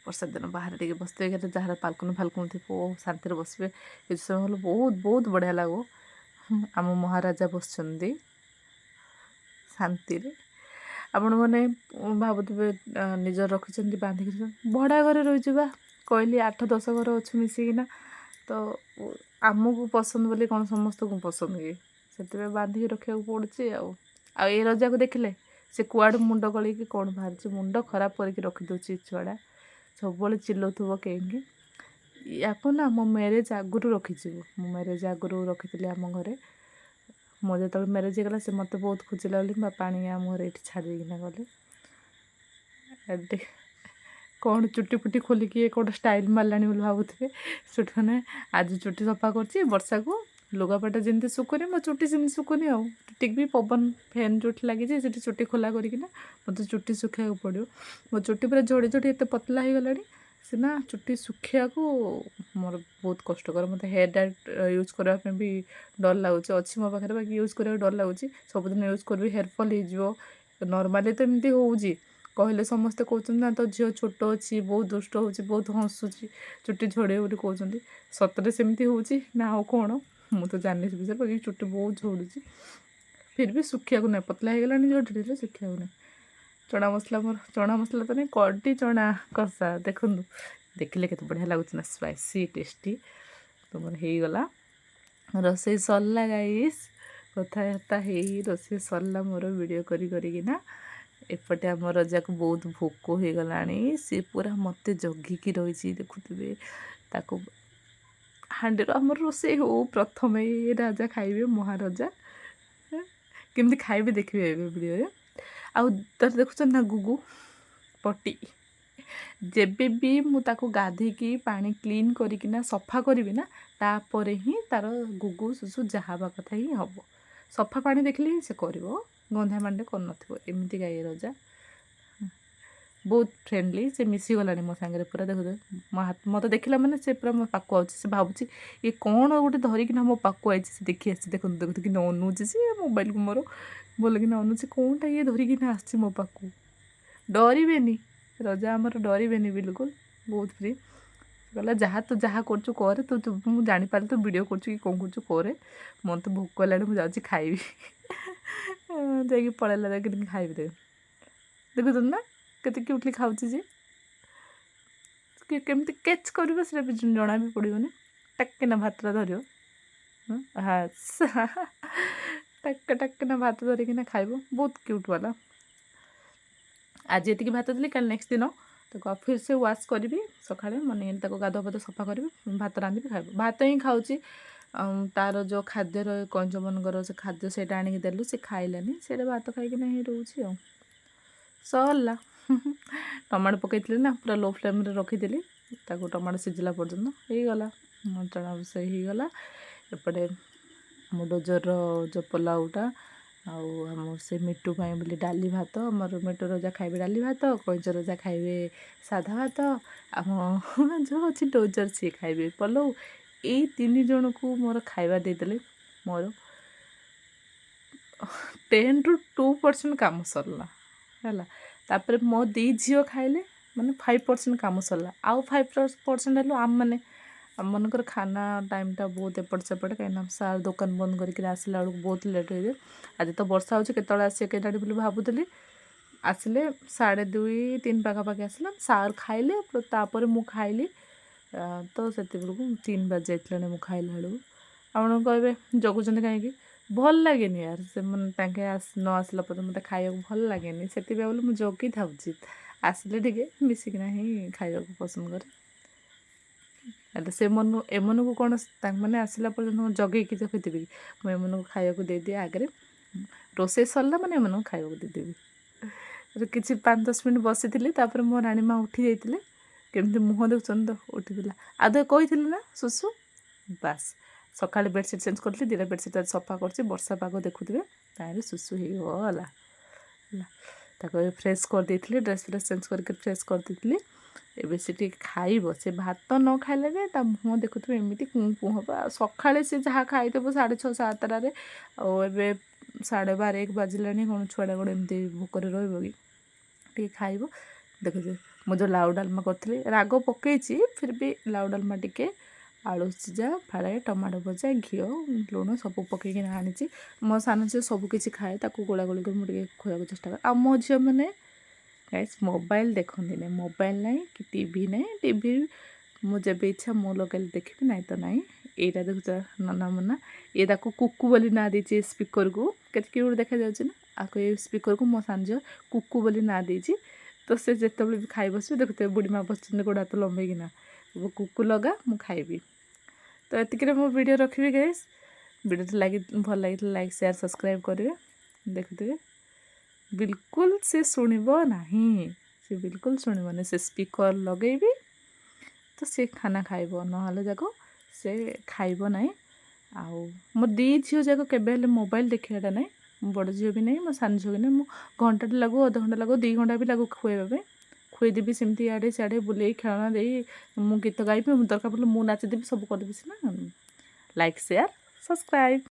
S1: ବର୍ଷା ଦିନ ବାହାରେ ଟିକେ ବସିଥିବେ, କେତେ ଯାହାର ବାଲକୁନି ଫାଲକୁନି ଥିବ, ଓ ଶାନ୍ତିରେ ବସିବେ କିଛି ସମୟ ହେଲେ ବହୁତ ବହୁତ ବଢ଼ିଆ ଲାଗିବ। ଆମ ମହାରାଜା ବସିଛନ୍ତି ଶାନ୍ତିରେ। ଆପଣମାନେ ଭାବୁଥିବେ ନିଜର ରଖିଛନ୍ତି, ବାନ୍ଧିକି ରଖିଛନ୍ତି। ଭଡ଼ା ଘରେ ରହିଛୁ ବା କହିଲି, 8-10 ଘର ଅଛୁ ମିଶିକିନା। ତ ଆମକୁ ପସନ୍ଦ ବୋଲି କ'ଣ ସମସ୍ତଙ୍କୁ ପସନ୍ଦ କି? ସେଥିପାଇଁ ବାନ୍ଧିକି ରଖିବାକୁ ପଡ଼ୁଛି। ଆଉ ଆଉ ଏ ରଜାକୁ ଦେଖିଲେ ସେ କୁଆଡ଼ୁ ମୁଣ୍ଡ ଗଳେଇକି କ'ଣ ବାହାରିଛି, ମୁଣ୍ଡ ଖରାପ କରିକି ରଖିଦେଉଛି ଛୁଆଟା। ସବୁବେଳେ ଚିଲଉଥିବ କେଇକି। ୟାକୁ ନା ମୋ ମ୍ୟାରେଜ୍ ଆଗରୁ ରଖିଯିବ, ମୁଁ ମ୍ୟାରେଜ୍ ଆଗରୁ ରଖିଥିଲି ଆମ ଘରେ। ମୋ ଯେତେବେଳେ ମ୍ୟାରେଜ୍ ହେଇଗଲା, ସେ ମୋତେ ବହୁତ ଖୋଜିଲା ବୋଲି ବାପା ଆଣିକି ଆମ ଘରେ ଏଇଠି ଛାଡ଼ି ଦେଇକିନା ଗଲେ। କ'ଣ ଚୁଟି ଫୁଟି ଖୋଲିକି ଇଏ କ'ଣ ଷ୍ଟାଇଲ୍ ମାରିଲାଣି ବୋଲି ଭାବୁଥିବେ। ଚୁଟି ମାନେ ଆଜି ଚୁଟି ସଫା କରୁଛି। ବର୍ଷାକୁ ଲୁଗାପଟା ଯେମିତି ଶୁଖୁନି, ମୋ ଚୁଟି ସେମିତି ଶୁଖୁନି। ଆଉ ଟିକେ ବି ପବନ, ଫ୍ୟାନ୍ ଯେଉଁଠି ଲାଗିଛି ସେଠି ଚୁଟି ଖୋଲା କରିକିନା ମୋତେ ଚୁଟି ଶୁଖେଇବାକୁ ପଡ଼ିବ। ମୋ ଚୁଟି ପୁରା ଝଡ଼ି ଝଡ଼ି ଏତେ ପତଲା ହେଇଗଲାଣି ସିନା, ଚୁଟି ଶୁଖିବାକୁ ମୋର ବହୁତ କଷ୍ଟକର। ମୋତେ ହେୟାର୍ ଡ୍ରାୟର୍ ୟୁଜ୍ କରିବା ପାଇଁ ବି ଡର ଲାଗୁଛି। ଅଛି ମୋ ପାଖରେ, ବାକି ୟୁଜ୍ କରିବାକୁ ଡର ଲାଗୁଛି। ସବୁଦିନ ୟୁଜ୍ କରିବି, ହେୟାର୍ ଫଲ୍ ହେଇଯିବ। ନର୍ମାଲି ତ ଏମିତି ହେଉଛି କହିଲେ ସମସ୍ତେ କହୁଛନ୍ତି ନା, ତୋ ଝିଅ ଛୋଟ ଅଛି, ବହୁତ ଦୁଷ୍ଟ ହେଉଛି, ବହୁତ ହସୁଛି, ଚୁଟି ଝଡ଼ିବ ବୋଲି କହୁଛନ୍ତି। ସତରେ ସେମିତି ହେଉଛି ନା ଆଉ କ'ଣ, ମୁଁ ତ ଜାଣିନି ସେ ବିଷୟରେ। ବାକି ଚୁଟି ବହୁତ ଝଡ଼ୁଛି, ଫିର୍ ବି ଶୁଖିବାକୁ ନାହିଁ। ପତଲା ହେଇଗଲାଣି, ଝଡ଼ିଲେ ଶୁଖିବାକୁ ନାହିଁ। ଚଣା ମସଲା ମୋର, ଚଣା ମସଲା ତ ନାହିଁ, କଡ଼ି ଚଣା କଷା। ଦେଖନ୍ତୁ, ଦେଖିଲେ କେତେ ବଢ଼ିଆ ଲାଗୁଛି ନା, ସ୍ପାଇସି ଟେଷ୍ଟି। ତ ମୋର ହେଇଗଲା, ରୋଷେଇ ସରିଲା ଗାଇସ୍। କଥାବାର୍ତ୍ତା ହେଇ ରୋଷେଇ ସରିଲା ମୋର, ଭିଡ଼ିଓ କରି କରିକିନା। ଏପଟେ ଆମ ରଜାକୁ ବହୁତ ଭୋକ ହେଇଗଲାଣି। ସେ ପୁରା ମୋତେ ଜଗିକି ରହିଛି। ଦେଖୁଥିବେ, ତାକୁ ହାଣ୍ଡିରୁ ଆମର ରୋଷେଇ ହଉ, ପ୍ରଥମେ ରାଜା ଖାଇବେ। ମହାରାଜା କେମିତି ଖାଇବେ ଦେଖିବେ ଏବେ ଭିଡ଼ିଓରେ। ଆଉ ତାର ଦେଖୁଛନ୍ତି ନା ଗୁଗୁ ପଟି। ଯେବେ ବି ମୁଁ ତାକୁ ଗାଧେଇକି ପାଣି କ୍ଲିନ୍ କରିକିନା ସଫା କରିବି ନା, ତାପରେ ହିଁ ତାର ଗୁଗୁ ସୁସୁ ଯାହା ହେବା କଥା ହିଁ ହେବ। ସଫା ପାଣି ଦେଖିଲେ ହିଁ ସେ କରିବ, ଗନ୍ଧା ପାଣିରେ କରିନଥିବ। ଏମିତି ଗାଈ ରଜା ବହୁତ ଫ୍ରେଣ୍ଡଲି, ସେ ମିଶିଗଲାଣି ମୋ ସାଙ୍ଗରେ ପୁରା। ଦେଖୁଥିବେ, ମୋ ହାତ ମୋତେ ଦେଖିଲା ମାନେ ସେ ପୁରା ମୋ ପାଖକୁ ଆଉଛି। ସେ ଭାବୁଛି ଇଏ କ'ଣ ଗୋଟେ ଧରିକିନା ମୋ ପାଖକୁ ଆଇଛି। ସେ ଦେଖି ଆସିଛି। ଦେଖନ୍ତୁ, ଦେଖନ୍ତୁ କି ଅନଉଛି ସେ ମୋବାଇଲକୁ ମୋର ବୋଲିକିନା ଅନଉଛି, କ'ଣଟା ଇଏ ଧରିକିନା ଆସିଛି ମୋ ପାଖକୁ। ଡରିବେନି ରଜା ଆମର, ଡରିବେନି ବିଲକୁଲ, ବହୁତ ଫ୍ରି। କହିଲା, ଯାହା ତୁ ଯାହା କରୁଛୁ କରେ ତୁ, ମୁଁ ଜାଣିପାରିଲି ତୁ ଭିଡ଼ିଓ କରୁଛୁ କି କ'ଣ କରୁଛୁ କରେ, ମୋତେ ଭୋକ ହେଲାଣି, ମୁଁ ଯାଉଛି ଖାଇବି। ଯାଇକି ପଳେଇଲା, ଯାଇକି ଖାଇବି। ଦେଖ, ଦେଖୁଛନ୍ତି ନା କେତେ କ୍ୟୁଟଲି ଖାଉଛି ଯେ, କେମିତି କେଚ୍ କରିବ ସେଇଟା ବି ଜଣା ବି ପଡ଼ିବନି। ଟାକ୍କିନା ଭାତଟା ଧରିବ, ଟାକ୍ ଟାକ୍କିନା ଭାତ ଧରିକିନା ଖାଇବ। ବହୁତ କ୍ୟୁଟ୍ ବାଲା। ଆଜି ଏତିକି ଭାତ ଦେଲି, କାଲି ନେକ୍ସଟ ଦିନ ତାକୁ ଆଉ ଫିର୍ ସେ ୱାଶ୍ କରିବି। ସକାଳେ ମର୍ଣ୍ଣିଂରେ ତାକୁ ଗାଧୁଆ ପାଧୁଆ ସଫା କରିବି, ଭାତ ରାନ୍ଧିବି, ଖାଇବ। ଭାତ ହିଁ ଖାଉଛି। ତାର ଯେଉଁ ଖାଦ୍ୟର କଇଁଚମାନଙ୍କର ସେ ଖାଦ୍ୟ, ସେଇଟା ଆଣିକି ଦେଲୁ, ସେ ଖାଇଲାନି। ସେଇଟା ଭାତ ଖାଇକିନା ହିଁ ରହୁଛି। ଆଉ ସରିଲା। ଟମାଟୋ ପକାଇଥିଲି ନା, ପୁରା ଲୋ ଫ୍ଲେମ୍ରେ ରଖିଥିଲି ତାକୁ ଟମାଟୋ ସିଝିଲା ପର୍ଯ୍ୟନ୍ତ। ହେଇଗଲା ଚଣା ରୋଷେଇ ହେଇଗଲା। ଏପଟେ ଆମ ଡୋଜରର ଯେଉଁ ପଲାଉଟା ଆଉ ଆମ ସେ ମିଟୁ ପାଇଁ ବୋଲି ଡାଲି ଭାତ। ଆମର ମିଟୁ ରଜା ଖାଇବେ ଡାଲି ଭାତ, କଇଁଚ ରଜା ଖାଇବେ ସାଧା ଭାତ, ଆମ ଯେଉଁ ଅଛି ଡୋଜର ସିଏ ଖାଇବେ ପଲଉ। ଏଇ ତିନି ଜଣକୁ ମୋର ଖାଇବା ଦେଇଦେଲେ ମୋର 10ରୁ 2% କାମ ସରିଲା ହେଲା। ତାପରେ ମୋ ଦୁଇ ଝିଅ ଖାଇଲେ ମାନେ 5% କାମ ସରିଲା। ଆଉ 5% ହେଲୁ ଆମମାନେ। ଆମମାନଙ୍କର ଖାନା ଟାଇମ୍ଟା ବହୁତ ଏପଟ ସେପଟ, କାହିଁକିନା ସାର୍ ଦୋକାନ ବନ୍ଦ କରିକି ଆସିଲା ବେଳକୁ ବହୁତ ଲେଟ୍ ହେଇଯାଏ। ଆଜି ତ ବର୍ଷା ହେଉଛି, କେତେବେଳେ ଆସିବେ କେଜାଣି ବୋଲି ଭାବୁଥିଲି। ଆସିଲେ 2:30-3 ପାଖାପାଖି ଆସିଲା। ସାର୍ ଖାଇଲେ, ତାପରେ ମୁଁ ଖାଇଲି। ତ ସେତେବେଳକୁ 3 ବାଜି ଯାଇଥିଲାଣି ମୁଁ ଖାଇଲା ବେଳକୁ। ଆପଣ କହିବେ ଜଗୁଛନ୍ତି କାହିଁକି? ଭଲ ଲାଗେନି ୟାର, ସେମାନେ ତାଙ୍କେ ନ ଆସିଲା ପର୍ଯ୍ୟନ୍ତ ମୋତେ ଖାଇବାକୁ ଭଲ ଲାଗେନି। ସେଥିପାଇଁ ବୋଲି ମୁଁ ଜଗିଥାଉଛି। ଆସିଲେ ଟିକେ ମିଶିକିନା ହିଁ ଖାଇବାକୁ ପସନ୍ଦ କରେ। ହେଲେ ସେମନୁ ଏମାନଙ୍କୁ କ'ଣ ତାଙ୍କମାନେ ଆସିଲା ପର୍ଯ୍ୟନ୍ତ ଜଗେଇକି ରଖିଥିବି? ମୁଁ ଏମାନଙ୍କୁ ଖାଇବାକୁ ଦେଇଦିଏ ଆଗରେ। ରୋଷେଇ ସରିଲା ମାନେ ଏମାନଙ୍କୁ ଖାଇବାକୁ ଦେଇଦେବି। କିଛି 5-10 ମିନିଟ୍ ବସିଥିଲି, ତାପରେ ମୋ ରାଣୀ ମା ଉଠି ଯାଇଥିଲେ। କେମିତି ମୁହଁ ଦେଖୁଛନ୍ତି ତ, ଉଠିଥିଲା। ଆଉ ତ କହିଥିଲି ନା ଶୁଶୁ, ବାସ୍ ସକାଳେ ବେଡ଼ସିଟ୍ ଚେଞ୍ଜ କରିଥିଲି, 2ଟା ବେଡ଼ସିଟ୍ ଆଜି ସଫା କରୁଛି। ବର୍ଷା ପାଗ ଦେଖୁଥିବେ, ତାହିଁରେ ଶୁଶୁ ହେଇଗଲା। ହେଲା, ତାକୁ ଏବେ ଫ୍ରେଶ୍ କରିଦେଇଥିଲି, ଡ୍ରେସ୍ ଫ୍ରେସ୍ ଚେଞ୍ଜ କରିକି ଫ୍ରେଶ୍ କରିଦେଇଥିଲି। ଏବେ ସେ ଟିକେ ଖାଇବ। ସେ ଭାତ ନ ଖାଇଲେ ଯେ ତା ମୁହଁ ଦେଖୁଥିବେ ଏମିତି କୁଁ କୁଁ ହେବ। ଆଉ ସକାଳେ ସେ ଯାହା ଖାଇଥିବ 6:30 7ଟାରେ, ଆଉ ଏବେ 12:30 1 ବାଜିଲାଣି, କ'ଣ ଛୁଆଟା କ'ଣ ଏମିତି ଭୋକରେ ରହିବ କି? ଟିକେ ଖାଇବ। ଦେଖୁଥିବେ, ମୁଁ ଯେଉଁ ଲାଉ ଡାଲମା କରିଥିଲି, ରାଗ ପକେଇଛି, ଫିର୍ ବି ଲାଉ ଡାଲମା ଟିକେ, ଆଳୁ ସିଝା, ଫାଳେ ଟମାଟୋ ଭଜା, ଘିଅ, ଲୁଣ ସବୁ ପକେଇକିନା ଆଣିଛି। ମୋ ସାନ ଝିଅ ସବୁ କିଛି ଖାଏ, ତାକୁ ଗୋଳା ଗୋଳି କରି ମୁଁ ଟିକେ ଖୁଆଇବାକୁ ଚେଷ୍ଟା କରେ। ଆଉ ମୋ ଝିଅମାନେ ଗାଇସ୍ ମୋବାଇଲ୍ ଦେଖନ୍ତିନି। ମୋବାଇଲ୍ ନାହିଁ କି ଟିଭି ନାହିଁ। ଟିଭି ମୁଁ ଯେବେ ଇଚ୍ଛା ମୁଁ ଲଗାଇଲେ ଦେଖିବି, ନାହିଁ ତ ନାହିଁ। ଏଇଟା ଦେଖୁଛ ନନା ମୁନା, ଇଏ ତାକୁ କୁକୁ ବୋଲି ନାଁ ଦେଇଛି। ଏ ସ୍ପିକରକୁ କେତେ କ୍ୟୁଟ୍ ଦେଖାଯାଉଛି ନା? ଆକୁ, ଏ ସ୍ପିକରକୁ ମୋ ସାନ ଝିଅ କୁକୁ ବୋଲି ନାଁ ଦେଇଛି। ତ ସେ ଯେତେବେଳେ ବି ଖାଇ ବସିବେ, ଦେଖୁଥିବେ ବୁଢ଼ୀ ମା ବସିଛନ୍ତି ଗୋଡ଼ ହାତ ଲମ୍ବେଇକିନା, କୁକୁ ଲଗା, ମୁଁ ଖାଇବି। ତ ଏତିକିରେ ମୁଁ ଭିଡ଼ିଓ ରଖିବି ଗାଇସ୍। ଭିଡ଼ିଓଟି ଲାଗି ଭଲ ଲାଗିଥିଲେ ଲାଇକ୍, ସେୟାର, ସବସ୍କ୍ରାଇବ୍ କରିବେ। ଦେଖୁଥିବେ, ବିଲକୁଲ ସେ ଶୁଣିବ ନାହିଁ। ସେ ବିଲକୁଲ ଶୁଣିବନି। ସେ ସ୍ପିକର ଲଗେଇବି ତ ସେ ଖାନା ଖାଇବ, ନହେଲେ ଯାକ ସେ ଖାଇବ ନାହିଁ। ଆଉ ମୋ ଦୁଇ ଝିଅ ଯାକ କେବେ ହେଲେ ମୋବାଇଲ୍ ଦେଖିବାଟା ନାହିଁ। ମୋ ବଡ଼ ଝିଅ ବି ନାହିଁ, ମୋ ସାନ ଝିଅ ବି ନାହିଁ। ମୁଁ ଘଣ୍ଟାଟେ ଲାଗୁ, ଅଧଘଣ୍ଟା ଲାଗୁ, 2 ଘଣ୍ଟା ବି ଲାଗୁ ଖୁଆଇବା ପାଇଁ, ଖୁଆଇଦେବି। ସେମିତି ଇଆଡ଼େ ସିଆଡ଼େ ବୁଲେଇ, ଖେଳଣା ଦେଇ, ମୁଁ ଗୀତ ଗାଇବି, ମୁଁ ଦରକାର ପଡ଼ିଲେ ମୁଁ ନାଚିଦେବି, ସବୁ କରିଦେବି ସିନା। Like, share, subscribe.